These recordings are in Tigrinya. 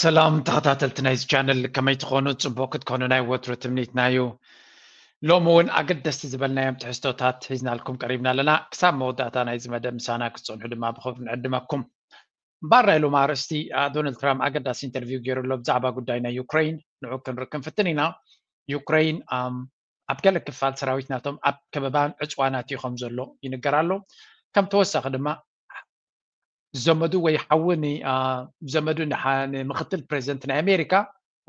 ሰላም ተኸታተልቲ ናይዚ ቻነል፣ ከመይ ትኾኑ? ጽቡቕ ክትኮኑ ናይ ወትሩ ትምኒትና እዩ። ሎሚ እውን ኣገደስቲ ዝበልናዮም ትሕዝቶታት ሒዝናልኩም ቀሪብና ኣለና። ክሳብ መወዳእታ ናይዚ መደብ ምሳና ክትጸንሑ ድማ ብኽብሪ ንዕድመኩም። እምበኣር ናይ ሎሚ ኣርእስቲ፣ ዶናልድ ትራምፕ ኣገዳሲ ኢንተርቪው ገይሩ ኣሎ ብዛዕባ ጉዳይ ናይ ዩክሬን። ንዑ ክንርኢ ክንፍትን ኢና። ዩክሬን ኣብ ገለ ክፋል ሰራዊት ናቶም ኣብ ከበባን ዕፅዋን ኣትዩ ከም ዘሎ ይንገር ኣሎ። ከም ተወሳኺ ድማ ዘመዱ ወይ ሓዊ ዘመዱ ንምክትል ፕሬዚደንት ናይ ኣሜሪካ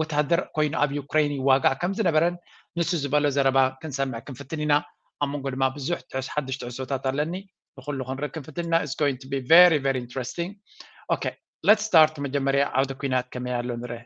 ወታደር ኮይኑ ኣብ ዩክሬን ይዋጋእ ከም ዝነበረን ንሱ ዝበሎ ዘረባ ክንሰምዕ ክንፍትን ኢና። ኣብ መንጎ ድማ ብዙሕ ሓድሽ ትሕዝቶታት ኣለኒ፣ ንኩሉ ክንርኢ ክንፍትን ኢና። It's going to be very, very interesting. Okay, let's start. መጀመርያ ዓውደ ኩናት ከመይ ኣሎ ንርኢ።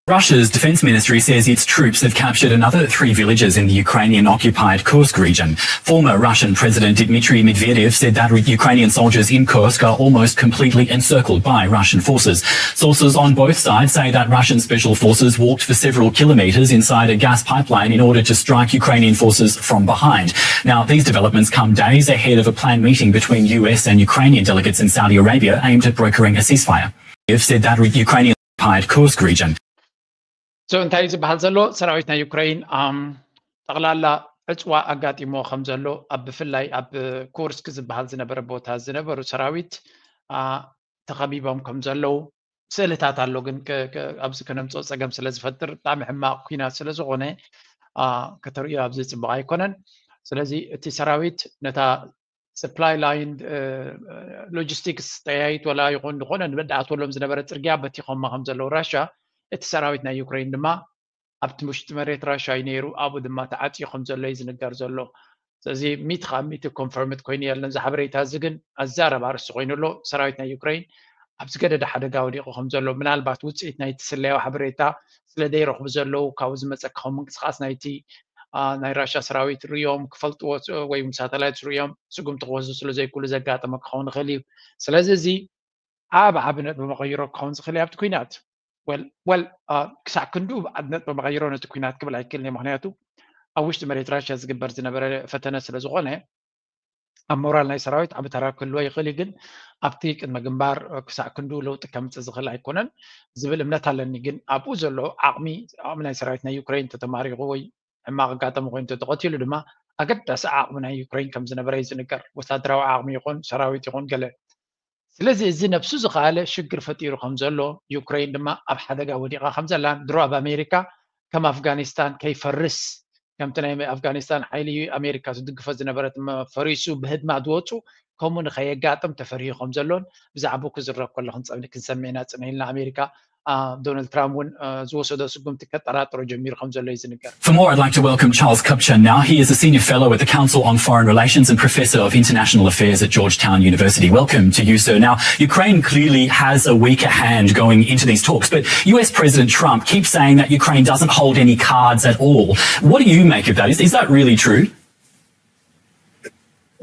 Russia's defense ministry says its troops have captured another three villages in the Ukrainian occupied Kursk region. Former Russian President Dmitry Medvedev said that Ukrainian soldiers in Kursk are almost completely encircled by Russian forces. Sources on both sides say that Russian special forces walked for several kilometers inside a gas pipeline in order to strike Ukrainian forces from behind. Now, these developments come days ahead of a planned meeting between U S and Ukrainian delegates in Saudi Arabia aimed at brokering a ceasefire. Medvedev said that Ukrainian occupied Kursk region. So እንታይ እዩ ዝበሃል ዘሎ? ሰራዊት ናይ ዩክሬን ጠቕላላ ዕፅዋ ኣጋጢሞ ከም ዘሎ፣ ኣብ ብፍላይ ኣብ ኩርስክ ዝበሃል ዝነበረ ቦታ ዝነበሩ ሰራዊት ተኸቢቦም ከም ዘለዉ ስእልታት ኣሎ። ግን ኣብዚ ከነምፅኦ ፀገም ስለ ዝፈጥር፣ ብጣዕሚ ሕማቕ ኩናት ስለ ዝኾነ፣ ከተርእዮ ኣብዚ ፅቡቕ ኣይኮነን። ስለዚ እቲ ሰራዊት ነታ supply line፣ logistics ጠያይት ወላ ይኹን ዝኾነ ንበዳኣትወሎም ዝነበረ ፅርግያ በቲኾማ ከም ዘለዉ ራሻ፣ እቲ ሰራዊት ናይ ዩክሬን ድማ ኣብቲ ውሽጢ መሬት ራሻ እዩ ነይሩ፣ ኣብኡ ድማ ተዓፅዩ ከም ዘሎ እዩ ዝንገር ዘሎ። ስለዚ ሚእቲ ካብ ሚእቲ confirmed ኮይኑ የለን እዚ ሓበሬታ እዚ። ግን ኣዛረብ ኣርእስቲ ኮይኑ ኣሎ። ሰራዊት ናይ ዩክሬን ኣብ ዝገደደ ሓደጋ ወዲቑ ከም ዘሎ፣ ምናልባት ውፅኢት ናይቲ ስለያዊ ሓበሬታ ስለ ዘይረኽቡ ዘለዉ፣ ካብኡ ዝመፀ ክኸውን ምንቅስቃስ ናይቲ ናይ ራሻ ሰራዊት ርእዮም ክፈልጥዎ ወይ እውን ሳተላይት ርእዮም ስጉምቲ ክወስዱ ስለ ዘይክእሉ ዘጋጠመ ክኸውን ይኽእል እዩ። ስለዚ እዚ ዓብ ዓብ ነጥቢ መቐይሮ ክኸውን ዝኽእል ኣብቲ ኩናት። ወል ወል ክሳዕ ክንዱ ነጥቢ መቐይሮ ነቲ ኩናት ክብል ኣይክእልን እየ። ምክንያቱ ኣብ ውሽጢ መሬት ራሽያ ዝግበር ዝነበረ ፈተነ ስለ ዝኾነ ኣብ ሞራል ናይ ሰራዊት ዓቢ ተራ ክህልዎ ይኽእል እዩ። ግን ኣብቲ ቅድመ ግንባር ክሳዕ ክንዱ ለውጢ ከምፅእ ዝኽእል ኣይኮነን ዝብል እምነት ኣለኒ። ግን ኣብኡ ዘሎ ዓቕሚ፣ ዓቕሚ ናይ ሰራዊት ናይ ዩክሬን ተተማሪኹ ወይ ሕማቕ ኣጋጣሚ ኮይኑ ተተቐቲሉ ድማ ኣገዳሲ ዓቕሚ ናይ ዩክሬን ከም ዝነበረ እዩ ዝንገር። ወታደራዊ ዓቕሚ ይኹን ሰራዊት ይኹን ገለ። ስለዚ እዚ ነብሱ ዝኸኣለ ሽግር ፈጢሩ ከም ዘሎ፣ ዩክሬን ድማ ኣብ ሓደጋ ወዲቓ ከም ዘላን፣ ድሮ ኣብ ኣሜሪካ ከም ኣፍጋኒስታን ከይፈርስ፣ ከምቲ ናይ ኣፍጋኒስታን ሓይሊ ኣሜሪካ ትድግፎ ዝነበረት ፈሪሱ ብህድማ ዝወፁ ከምኡ ንኸየጋጥም ተፈሪሁ ከም ዘሎን ብዛዕባኡ ክዝረብ ከሎ ክንሰምዕ ኢና። ፅን ኢልና፣ ኣሜሪካ ዶናልድ ትራምፕ እውን ዝወሰዶ ስጉምቲ ከጠራጥሮ ጀሚሩ ከም ዘሎ እዩ ዝንገር። For more, I'd like to welcome Charles Kupchan now. He is a senior fellow at the Council on Foreign Relations and professor of international affairs at Georgetown University. Welcome to you, sir. Now, Ukraine clearly has a weaker hand going into these talks, but U S President Trump keeps saying that Ukraine doesn't hold any cards at all. What do you make of that? Is, is that really true?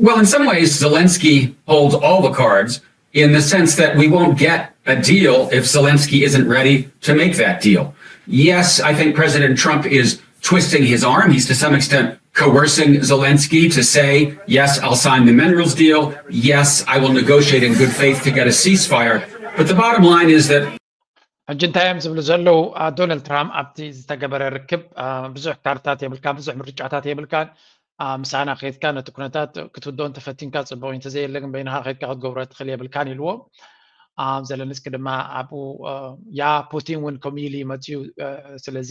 Well, in some ways, Zelensky holds all the cards in the sense that we won't get a deal if Zelensky isn't ready to make that deal. Yes, I think President Trump is twisting his arm. He's to some extent coercing Zelensky to say, "Yes, I'll sign the minerals deal. Yes, I will negotiate in good faith to get a ceasefire." But the bottom line is that ሕጂ እንታይ እዮም ዝብሉ ዘለዉ? ዶናልድ ትራምፕ ኣብቲ ዝተገበረ ርክብ ብዙሕ ካርታት የብልካ፣ ብዙሕ ምርጫታት የብልካን። ምሳና ከይድካ ነቲ ኩነታት ክትውድኦ እንተፈቲንካ ጽቡቕ እዩ፣ እንተዘየለ ግን በይንኻ ከይድካ ክትገብሮ ትኽእል የብልካን ኢልዎ። ዘለንስኪ ድማ ኣብኡ ያ ፑቲን እውን ከምኡ ኢሉ እዩ መፅዩ። ስለዚ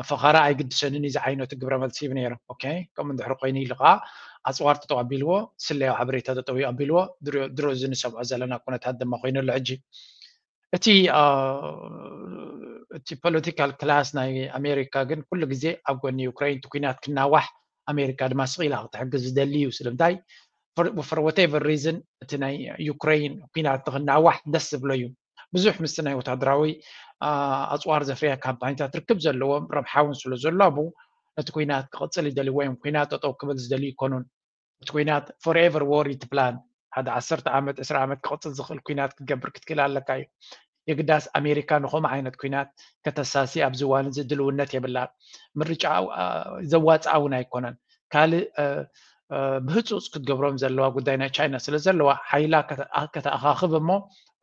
ፈኸራ ኣይግድሰንን እዩ ዝዓይነቱ ግብረ መልሲ ይብ ነይሩ። ኦኬ፣ ከምኡ እንድሕሪ ኮይኑ ኢሉ ከዓ ኣፅዋር ጠጠው ኣቢልዎ፣ ስለያዊ ሓበሬታ ጠጠው ኣቢልዎ። ድሮ እዚ ንሰምዖ ዘለና ኩነታት ድማ ኮይኑ ኣሎ ሕጂ። እቲ እቲ ፖለቲካል ክላስ ናይ ኣሜሪካ ግን ኩሉ ግዜ ኣብ ጎኒ ዩክሬን እቲ ኩናት ክናዋሕ ኣሜሪካ ድማ ስቕ ኢላ ክትሕግዝ ዝደሊ እዩ። ስለምንታይ? For whatever reason እቲ ናይ ዩክሬን ኩናት ንክናዋሕ ደስ ዝብሎ እዩ። ብዙሕ ምስቲ ናይ ወታደራዊ ኣፅዋር ዘፍርያ ካምፓኒታት ርክብ ዘለዎም ረብሓ እውን ስለ ዘሎ ኣብኡ ነቲ ኩናት ክቕፅል ይደልይዎ እዮም። ኩናት ጠጠው ክብል ዝደልዩ ይኮኑን። እቲ ኩናት forever war እዩ እቲ ፕላን። ሓደ ዓሰርተ ዓመት፣ ዕስራ ዓመት ክቕፅል ዝኽእል ኩናት ክትገብር ክትክእል ኣለካ እዩ። የግዳስ ኣሜሪካ ንኸምኡ ዓይነት ኩናት ከተሳሲ ኣብዚ እዋን እዚ ድልውነት የብላን። ምርጫ ዘዋፅኣ እውን ኣይኮነን። ካልእ ብህፁፅ ክትገብሮም ዘለዋ ጉዳይ ናይ ቻይና ስለ ዘለዋ ሓይላ ከተኣኻኽብ እሞ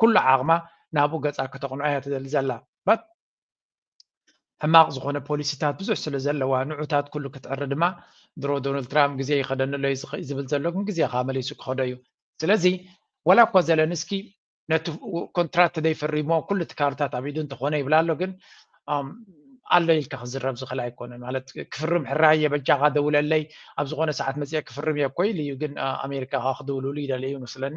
ኩሉ ዓቕማ ናብኡ ገጻ ከተቕንዖ እያ ትደሊ ዘላ። But ሕማቕ ዝኾነ ፖሊሲታት ብዙሕ ስለ ዘለዋ ንዑታት ኩሉ ክትዕሪ ድማ ድሮ ዶናልድ ትራምፕ ግዜ ይኸደኒ ኣሎ እዩ ዝኸ- ዝብል ዘሎ ግን ግዜ ከዓ መሊሱ ክኸዶ እዩ። ስለዚ ወላ እኳ ዘለንስኪ ነቲ ኮንትራት ተደይፈሪሞ ኩሉ እቲ ካርታት ኣብ ኢዱ እንተኾነ ይብላ ኣሎ ግን ኣም፣ ኣሎ ኢልካ ክዝረብ ዝኽእል ኣይኮነን። ማለት ክፍርም ሕራይ እየ በጃኻ ደውለለይ ኣብ ዝኾነ ሰዓት መፅአ ክፍርም እየ እኮ ኢሉ እዩ። ግን አ፣ ኣሜሪካ ከዓ ክድውልሉ ይደልዩ መስለኒ።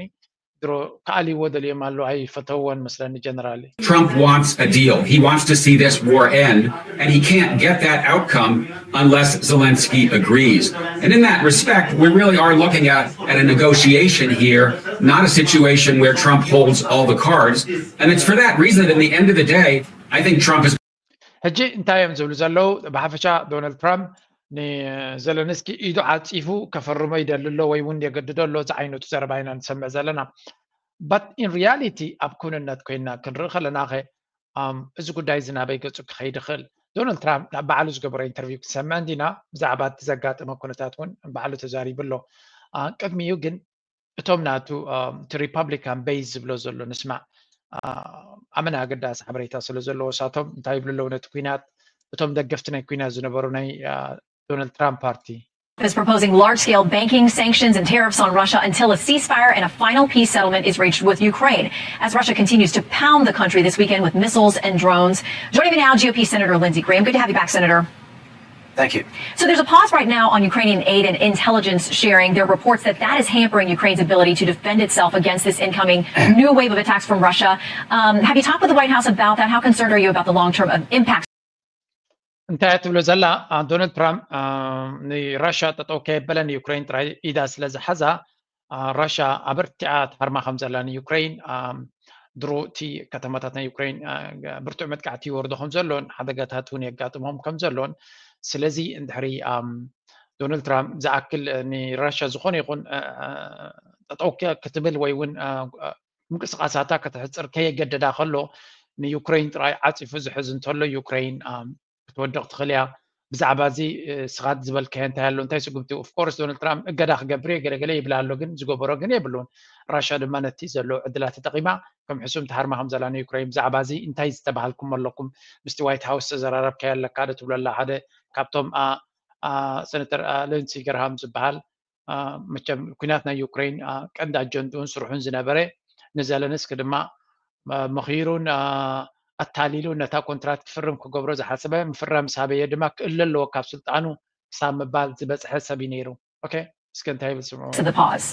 ድሮ ክኣልይዎ ደልዮም ኣሎ ኣይፈተውዎን መስለኒ ጀነራል። Trump wants a deal. He wants to see this war end, and he can't get that outcome unless Zelensky agrees. And in that respect, we really are looking at, at a negotiation here, not a situation where Trump holds all the cards. And it's for that reason that at the end of the day, I think Trump is ሕጂ እንታይ እዮም ዝብሉ ዘለዉ? ብሓፈሻ ዶናልድ ትራምፕ ንዘለንስኪ ኢዱ ዓፂፉ ከፈርሞ ይደሊ ኣሎ ወይ እውን የገድዶ ኣሎ። እዚ ዓይነቱ ዘረባ ኢና ንሰምዕ ዘለና። But in reality ኣብ ክውንነት ኮይና ክንርኢ ከለና ኸ ኣም፣ እዚ ጉዳይ እዚ ናበይ ገፁ ክኸይድ ይኽእል? ዶናልድ ትራምፕ ናብ ባዕሉ ዝገበሮ ኢንተርቪው ክንሰምዕ እንዲና። ብዛዕባ እቲ ዘጋጠመ ኩነታት እውን ባዕሉ ተዛሪቡ ኣሎ። አ፣ ቅድሚኡ ግን እቶም ናቱ ኣም፣ እቲ ሪፐብሊካን ቤዝ ዝብሎ ዘሎ ንስማዕ። አ፣ ኣመና ኣገዳሲ ሓበሬታ ስለ ዘለዎ ሳቶም እንታይ ይብሉ ኣለዉ ነቲ ኩናት እቶም ደገፍቲ ናይ ኩናት ዝነበሩ ናይ አ፣ ዶናልድ ትራምፕ ፓርቲ is proposing large scale banking sanctions and tariffs on Russia until a ceasefire and a final peace settlement is reached with Ukraine. As Russia continues to pound the country this weekend with missiles and drones. Joining me now, G O P Senator Lindsey Graham. Good to have you back, Senator. Thank you. So there's a pause right now on Ukrainian aid and intelligence sharing. There are reports that that is hampering Ukraine's ability to defend itself against this incoming new wave of attacks from Russia. Um, have you talked with the White House about that? How concerned are you about the long term impacts? እንታይ ትብሎ ዘላ? ዶናልድ ትራምፕ ንራሻ ጠጠው ከየበለ ንዩክሬን ጥራይ ኢዳ ስለ ዝሓዛ፣ ራሻ ኣበርቲዓ ትሃርማ ከም ዘላ ንዩክሬን ድሮ እቲ ከተማታት ናይ ዩክሬን ብርቱዕ መጥቃዕቲ ይወርዶ ከም ዘሎን ሓደጋታት እውን የጋጥሞም ከም ዘሎን፣ ስለዚ እንድሕሪ ዶናልድ ትራምፕ ዝኣክል ንራሻ ዝኾነ ይኹን ጠጠው ክትብል ወይ እውን ምንቅስቃሳታ ከተሕፅር ከየገደዳ ከሎ ንዩክሬን ጥራይ ዓፂፉ ዝሕዝ እንተሎ ዩክሬን ክትወድቕ ትኽእል እያ። ብዛዕባ እዚ ስኻት ዝበልካዮ እንታይ ኣሎ እንታይ ስጉምቲ? ኦፍኮርስ ዶናልድ ትራምፕ እገዳ ክገብር እየ ገለገለ ይብላ ኣሎ፣ ግን ዝገበሮ ግን የብሉን። ራሻ ድማ ነቲ ዘሎ ዕድላት ተጠቒማ ከም ሕሱም ትሃርማ ከም ዘላ ንዩክሬን። ብዛዕባ እዚ እንታይ ዝተባሃልኩም ኣለኩም? ምስቲ ዋይት ሃውስ ተዘራረብካዮ ኣለካ ዶ ትብሎ ኣላ ሓደ ካብቶም ሰነተር ሊንሲ ገርሃም ዝበሃል መቸም ኩናት ናይ ዩክሬን ቀንዲ ኣጀንድኡን ስርሑን ዝነበረ ንዘለንስኪ ድማ ምኺሩን ኣታሊሉን ነታ ኮንትራት ክፍርም ክገብሮ ዝሓሰበ ምፍራም ሳበየ ድማ ክእለ ኣለዎ ካብ ስልጣኑ ክሳብ ምባል ዝበፅሐ ሰብ እዩ ነይሩ። ኦኬ እስከ እንታይ ይብል ስምዑ። To the pause.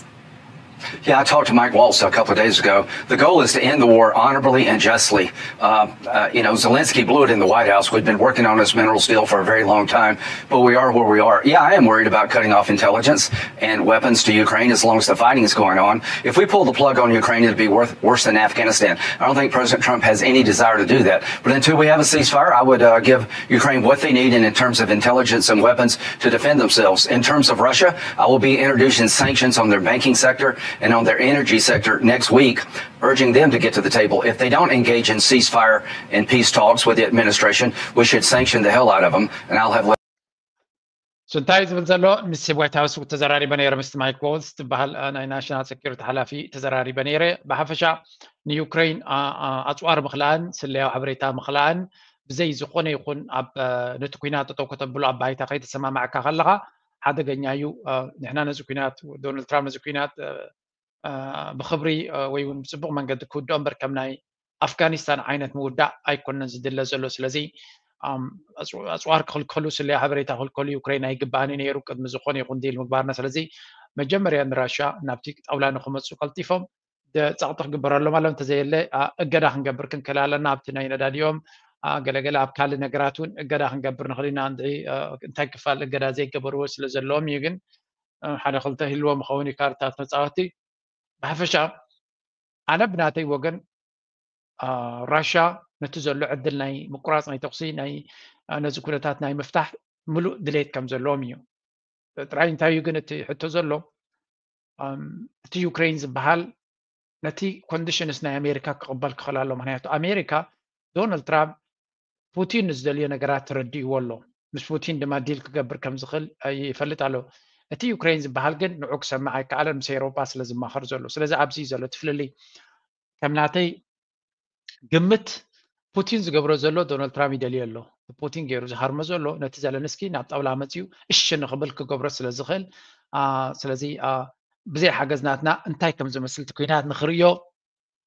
Yeah, I talked to Mike Waltz a couple of days ago. The goal is to end the war honorably and justly. Uh, uh, you know, Zelensky blew it in the White House. We've been working on this minerals deal for a very long time, but we are where we are. Yeah, I am worried about cutting off intelligence and weapons to Ukraine as long as the fighting is going on. If we pull the plug on Ukraine, it'd be worth, worse than Afghanistan. I don't think President Trump has any desire to do that. But until we have a ceasefire, I would uh, give Ukraine what they need in, in terms of intelligence and weapons to defend themselves. In terms of Russia, I will be introducing sanctions on their banking sector and on their energy sector next week, urging them to get to the table. If they don't engage in ceasefire and peace talks with the administration, we should sanction the hell out of them. And I'll have እንታይ ዝብል ዘሎ ምስ ዋይት ሃውስ ተዘራሪበ ነይረ፣ ምስ ማይክ ዋልስ ዝበሃል ናይ ናሽናል ሴኩሪቲ ሓላፊ ተዘራሪበ ነይረ። ብሓፈሻ ንዩክሬን ኣፅዋር ምኽላእን ስለያዊ ሓበሬታ ምኽላእን ብዘይ ዝኾነ ይኹን ኣብ ነቲ ኩናት ጠጠው ከተብሎ ኣብ ባይታ ከይተሰማማዕካ ከለኻ ሓደገኛ እዩ። ንሕና ነዚ ኩናት ዶናልድ ትራምፕ ነዚ ኩናት ብኽብሪ ወይ እውን ብፅቡቕ መንገዲ ክውድኦ እምበር ከም ናይ ኣፍጋኒስታን ዓይነት ምውዳእ ኣይኮነን ዝድለ ዘሎ። ስለዚ ኣፅዋር ክኽልከሉ ስለያ ሓበሬታ ክኽልከሉ ዩክሬን ኣይግባእን ነይሩ ቅድሚ ዝኾነ ይኹን ዲል ምግባርና። ስለዚ መጀመርያ ንራሻ ናብቲ ጣውላ ንክመፁ ቀልጢፎም ጸቕጢ ክግበረሎም ኣሎ። እንተዘየለ እገዳ ክንገብር ክንክእል ኣለና ኣብቲ ናይ ነዳዲኦም ገለገለ ኣብ ካልእ ነገራት እውን እገዳ ክንገብር ንኽእል ኢና። እንታይ ክፋል እገዳ ዘይገበርዎ ስለ ዘለዎም እዩ። ግን ሓደ ክልተ ህልዎም ይኸውን እዩ ካርታት መፃወቲ። ብሓፈሻ ኣነ ብናተይ ወገን ራሻ ነቲ ዘሎ ዕድል ናይ ምቁራፅ ናይ ተኩሲ ናይ ነዚ ኩነታት ናይ ምፍታሕ ምሉእ ድሌት ከም ዘለዎም እዩ። ጥራይ እንታይ እዩ ግን እቲ ሕቶ ዘሎ እቲ ዩክሬን ዝበሃል ነቲ ኮንዲሽንስ ናይ ኣሜሪካ ክቕበል ክኽእል ኣሎ። ምክንያቱ ኣሜሪካ ዶናልድ ትራምፕ ፑቲን ንዝደልዮ ነገራት ተረዲእዎ ኣሎ። ምስ ፑቲን ድማ ዲል ክገብር ከም ዝኽእል ይፈልጥ ኣሎ። እቲ ዩክሬን ዝበሃል ግን ንዑ ክሰምዕ ኣይከኣለን ምስ ኤውሮጳ ስለ ዝማኸር ዘሎ። ስለዚ ኣብዚ ዘሎ እቲ ፍልልይ ከም ናተይ ግምት ፑቲን ዝገብሮ ዘሎ ዶናልድ ትራምፕ ይደልዮ ኣሎ። ፑቲን ገይሩ ዝሃርሞ ዘሎ ነቲ ዘለንስኪ ናብ ጣውላ መፅዩ እሺ ንኽብል ክገብሮ ስለ ዝኽእል፣ ስለዚ ብዘይ ሓገዝ ናትና እንታይ ከም ዝመስል እቲ ኩናት ንኽርእዮ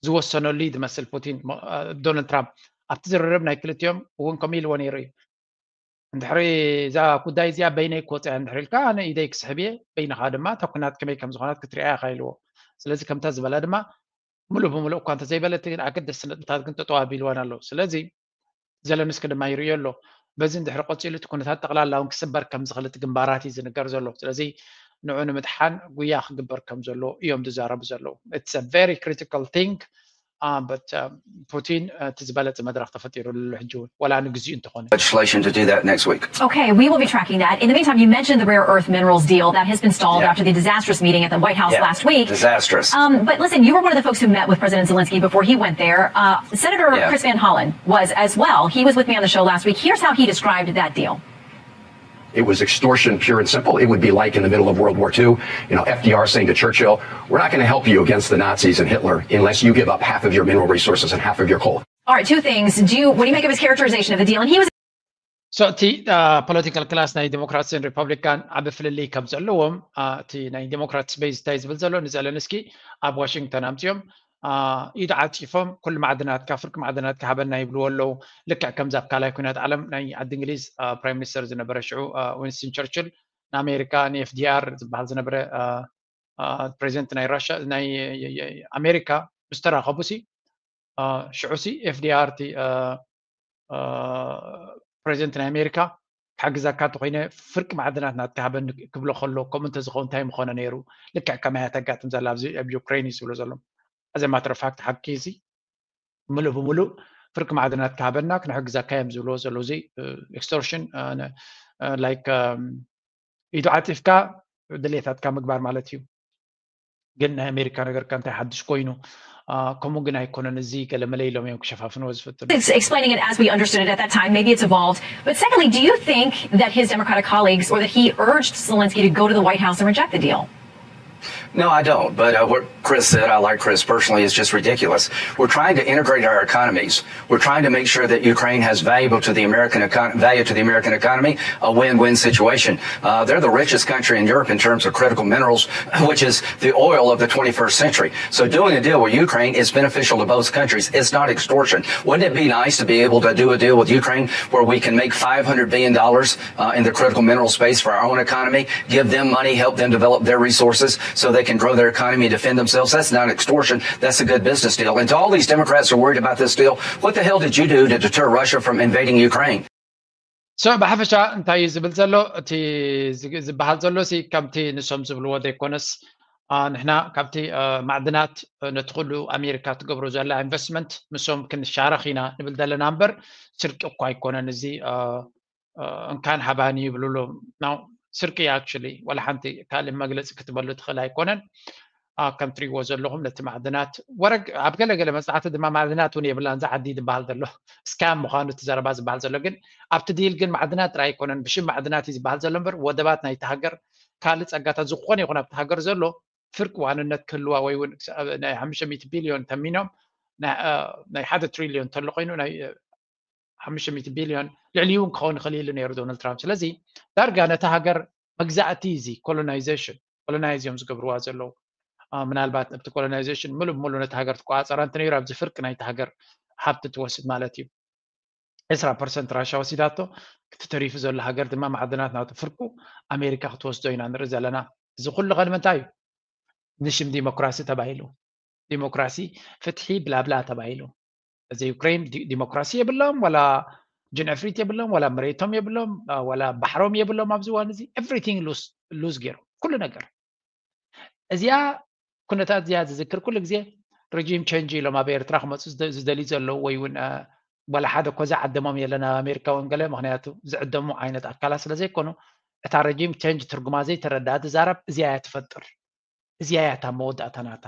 ዝወሰነሉ እዩ ዝመስል ፑቲን። ዶናልድ ትራምፕ ኣብቲ ዝርርብ ናይ ክልቲኦም እውን ከምኡ ኢልዎ ነይሩ እዩ። እንድሕሪ እዛ ጉዳይ እዚኣ በይነይ ክወፅያ እንድሕሪ ኢልካ ኣነ ኢደይ ክስሕብ እየ፣ በይንኻ ድማ እታ ኩናት ከመይ ከም ዝኾነት ክትሪኣ ኢኻ ኢልዎ። ስለዚ ከምታ ዝበላ ድማ ምሉእ ብምሉእ እኳ እንተዘይበለት ግን ኣገደስቲ ነጥብታት ግን ጠጠው ኣቢልወን ኣለዉ። ስለዚ ዘለንስኪ ድማ ይርእዮ ኣሎ። በዚ እንድሕሪ ቀፂሉ እቲ ኩነታት ጠቕላላ እውን ክስበር ከም ዝኽእል እቲ ግንባራት እዩ ዝንገር ዘሎ። ስለዚ ንዑ ንምድሓን ጉያ ክግበር ከም ዘሎ እዮም ዝዛረቡ ዘለዉ። It's a very critical thing. But ፑቲን እቲ ዝበለፀ መድረክ ተፈጢሩሉ ሕጂ እውን ወላ ንግዚኡ እንተኾነ። Legislation to do that next week. Okay, we will be tracking that. In the meantime, you mentioned the rare earth minerals deal that has been stalled after the disastrous meeting at the White House last week. Disastrous. But listen, you were one of the folks who met with President Zelensky before he went there. Senator Chris Van Hollen was as well. He was with me on the show last week. Here's how he described that deal. It was extortion, pure and simple. It would be like in the middle of World War Two, you know, F D R saying to Churchill, "We're not going to help you against the Nazis and Hitler unless you give up half of your mineral resources and half of your coal." All right, two things. Do you, what do you make of his characterization of the deal? And he was So እቲ political class ናይ ዲሞክራትን ሪፐብሊካን ዓቢ ፍልልይ ከም ዘለዎም፣ እቲ ናይ ዲሞክራትስ ቤዝ እንታይ ዝብል ዘሎ ንዘለንስኪ ኣብ ዋሽንግተን ኣምፅኦም ኢዱ ዓፂፎም ኩሉ ማዕድናትካ፣ ፍርቂ ማዕድናትካ ሃበና ይብልዎ ኣለዉ። ልክዕ ከምዚ ኣብ ካልኣይ ኩናት ዓለም ናይ ዓዲ እንግሊዝ ፕራይም ሚኒስተር ዝነበረ ሽዑ ዊንስተን ቸርችል ንኣሜሪካ ንኤፍዲኣር ዝበሃል ዝነበረ ፕሬዚደንት ናይ ራሻ ናይ ኣሜሪካ ምስ ተራኸቡ ሲ ሽዑ ሲ ኤፍዲኣር እቲ ፕሬዚደንት ናይ ኣሜሪካ ክሕግዘካ እንተኮይነ ፍርቂ ማዕድናት ናትካ ሃበኒ ክብሎ ከሎ ከምኡ እንተዝኸውን እንታይ ምኾነ ነይሩ? ልክዕ ከማያ ተጋጥም ዘላ ኣብዚ ኣብ ዩክሬን እዩ ዝብሎ ዘሎ። እዚ ማተር ፋክት ሓቂ እዚ ምሉእ ብምሉእ ፍርቂ ማዕድናት ክሃበና ክንሕግዘካ እዮም ዝብልዎ ዘለዉ። እዚ ኤክስቶርሽን ላይክ ኢዱ ዓፂፍካ ድሌታትካ ምግባር ማለት እዩ። ግን ናይ ኣሜሪካ ነገር ከ እንታይ ሓድሽ ኮይኑ? ከምኡ ግን ኣይኮነን፣ እዚ ገለመለ ኢሎም እዮም ክሸፋፍንዎ ዝፍትኑ። Explaining it as we understood it at that time, maybe it's evolved. But secondly, do you think that his Democratic colleagues or that he urged Zelensky to go to the White House and reject the deal? No, I don't. But uh, what Chris said, I like Chris personally, is just ridiculous. We're trying to integrate our economies. We're trying to make sure that Ukraine has valuable to the American econ- value to the American economy, a win-win situation. Uh, they're the richest country in Europe in terms of critical minerals, which is the oil of the twenty-first century. So doing a deal with Ukraine is beneficial to both countries. It's not extortion. Wouldn't it be nice to be able to do a deal with Ukraine where we can make five hundred billion dollars uh, in the critical mineral space for our own economy, give them money, help them develop their resources so they can grow their economy and defend themselves? That's not extortion. That's a good business deal. And to all these Democrats who are worried about this deal, what the hell did you do to deter Russia from invading Ukraine? So ብሓፈሻ እንታይ እዩ ዝብል ዘሎ? እቲ ዝበሃል ዘሎ ሲ ከምቲ ንሶም ዝብልዎ ዘይኮነስ ንሕና ካብቲ ማዕድናት ነቲ ኩሉ ኣሜሪካ ትገብሮ ዘላ ኢንቨስትመንት ንሶም ክንሻረኽ ኢና ንብል ዘለና እምበር ስርቂ እኳ ኣይኮነን። እዚ እንካን ሃባን ይብሉ ኣሎ። ስርቂ actually ዋላ ሓንቲ ካልእ መግለፂ ክትበሉ ትኽእል ኣይኮነን። ከም ትሪእዎ ዘለኹም ነቲ ማዕድናት ወረግ ኣብ ገለገለ መፅናዕቲ ድማ ማዕድናት እውን የብላን እዛ ዓዲ ዝበሃል ዘሎ ስካም ምዃኑ እቲ ዘረባ ዝበሃል ዘሎ ግን ኣብቲ ዲል ግን ማዕድናት ጥራይ ኣይኮነን ብሽም ማዕድናት እዩ ዝበሃል ዘሎ እምበር ወደባት ናይቲ ሃገር ካልእ ፀጋታት ዝኾነ ይኹን ኣብቲ ሃገር ዘሎ ፍርቂ ዋንነት ክህልዋ ወይ እውን ናይ ሓሙሽተ ሚእቲ ቢልዮን ተሚኖም ናይ ሓደ ትሪልዮን ተሎ ኮይኑ ናይ ሓሙሽተ ሚእቲ ቢልዮን ልዕሊኡ እውን ክኸውን ይኽእል ኢሉ ነይሩ ዶናልድ ትራምፕ። ስለዚ ዳርጋ ነቲ ሃገር መግዛእቲ እዚ ኮሎናይዜሽን ኮሎናይዝ እዮም ዝገብርዋ ዘለዉ። ምናልባት ኣብቲ ኮሎናይዜሽን ምሉእ ብምሉእ ነቲ ሃገር ትቆፃፀራ እንተነይሩ ኣብዚ ፍርቂ ናይቲ ሃገር ሃብቲ ትወስድ ማለት እዩ። ዕስራ ፐርሰንት ራሻ ወሲዳቶ እቲ ተሪፉ ዘሎ ሃገር ድማ ማዕድናት ናቱ ፍርቁ ኣሜሪካ ክትወስዶ ኢና ንርኢ ዘለና። እዚ ኩሉ ከ ንምንታይ እዩ? ንሽም ዲሞክራሲ ተባሂሉ ዲሞክራሲ ፍትሒ ብላብላ ተባሂሉ እዚ ዩክሬን ዲሞክራሲ የብሎም ዋላ ጅንዕፍሪት የብሎም ዋላ መሬቶም የብሎም ዋላ ባሕሮም የብሎም ኣብዚ እዋን እዚ everything lose ገይሮም ኩሉ ነገር እዚኣ ኩነታት እዚኣ ዝዝክር ኩሉ ግዜ regime change ኢሎም ኣብ ኤርትራ ክመፁ ዝደልዩ ዘለዉ ወይ እውን ዋላ ሓደ እኮ ዝዓደሞም የለን ኣብ ኣሜሪካ እውን ገለ ምክንያቱ ዝዕደሙ ዓይነት ኣካላት ስለ ዘይኮኑ እታ regime change ትርጉማ ዘይተረድኣ ትዛረብ እዚኣ እያ ትፈጥር እዚኣ እያ እታ መወዳእታ ናታ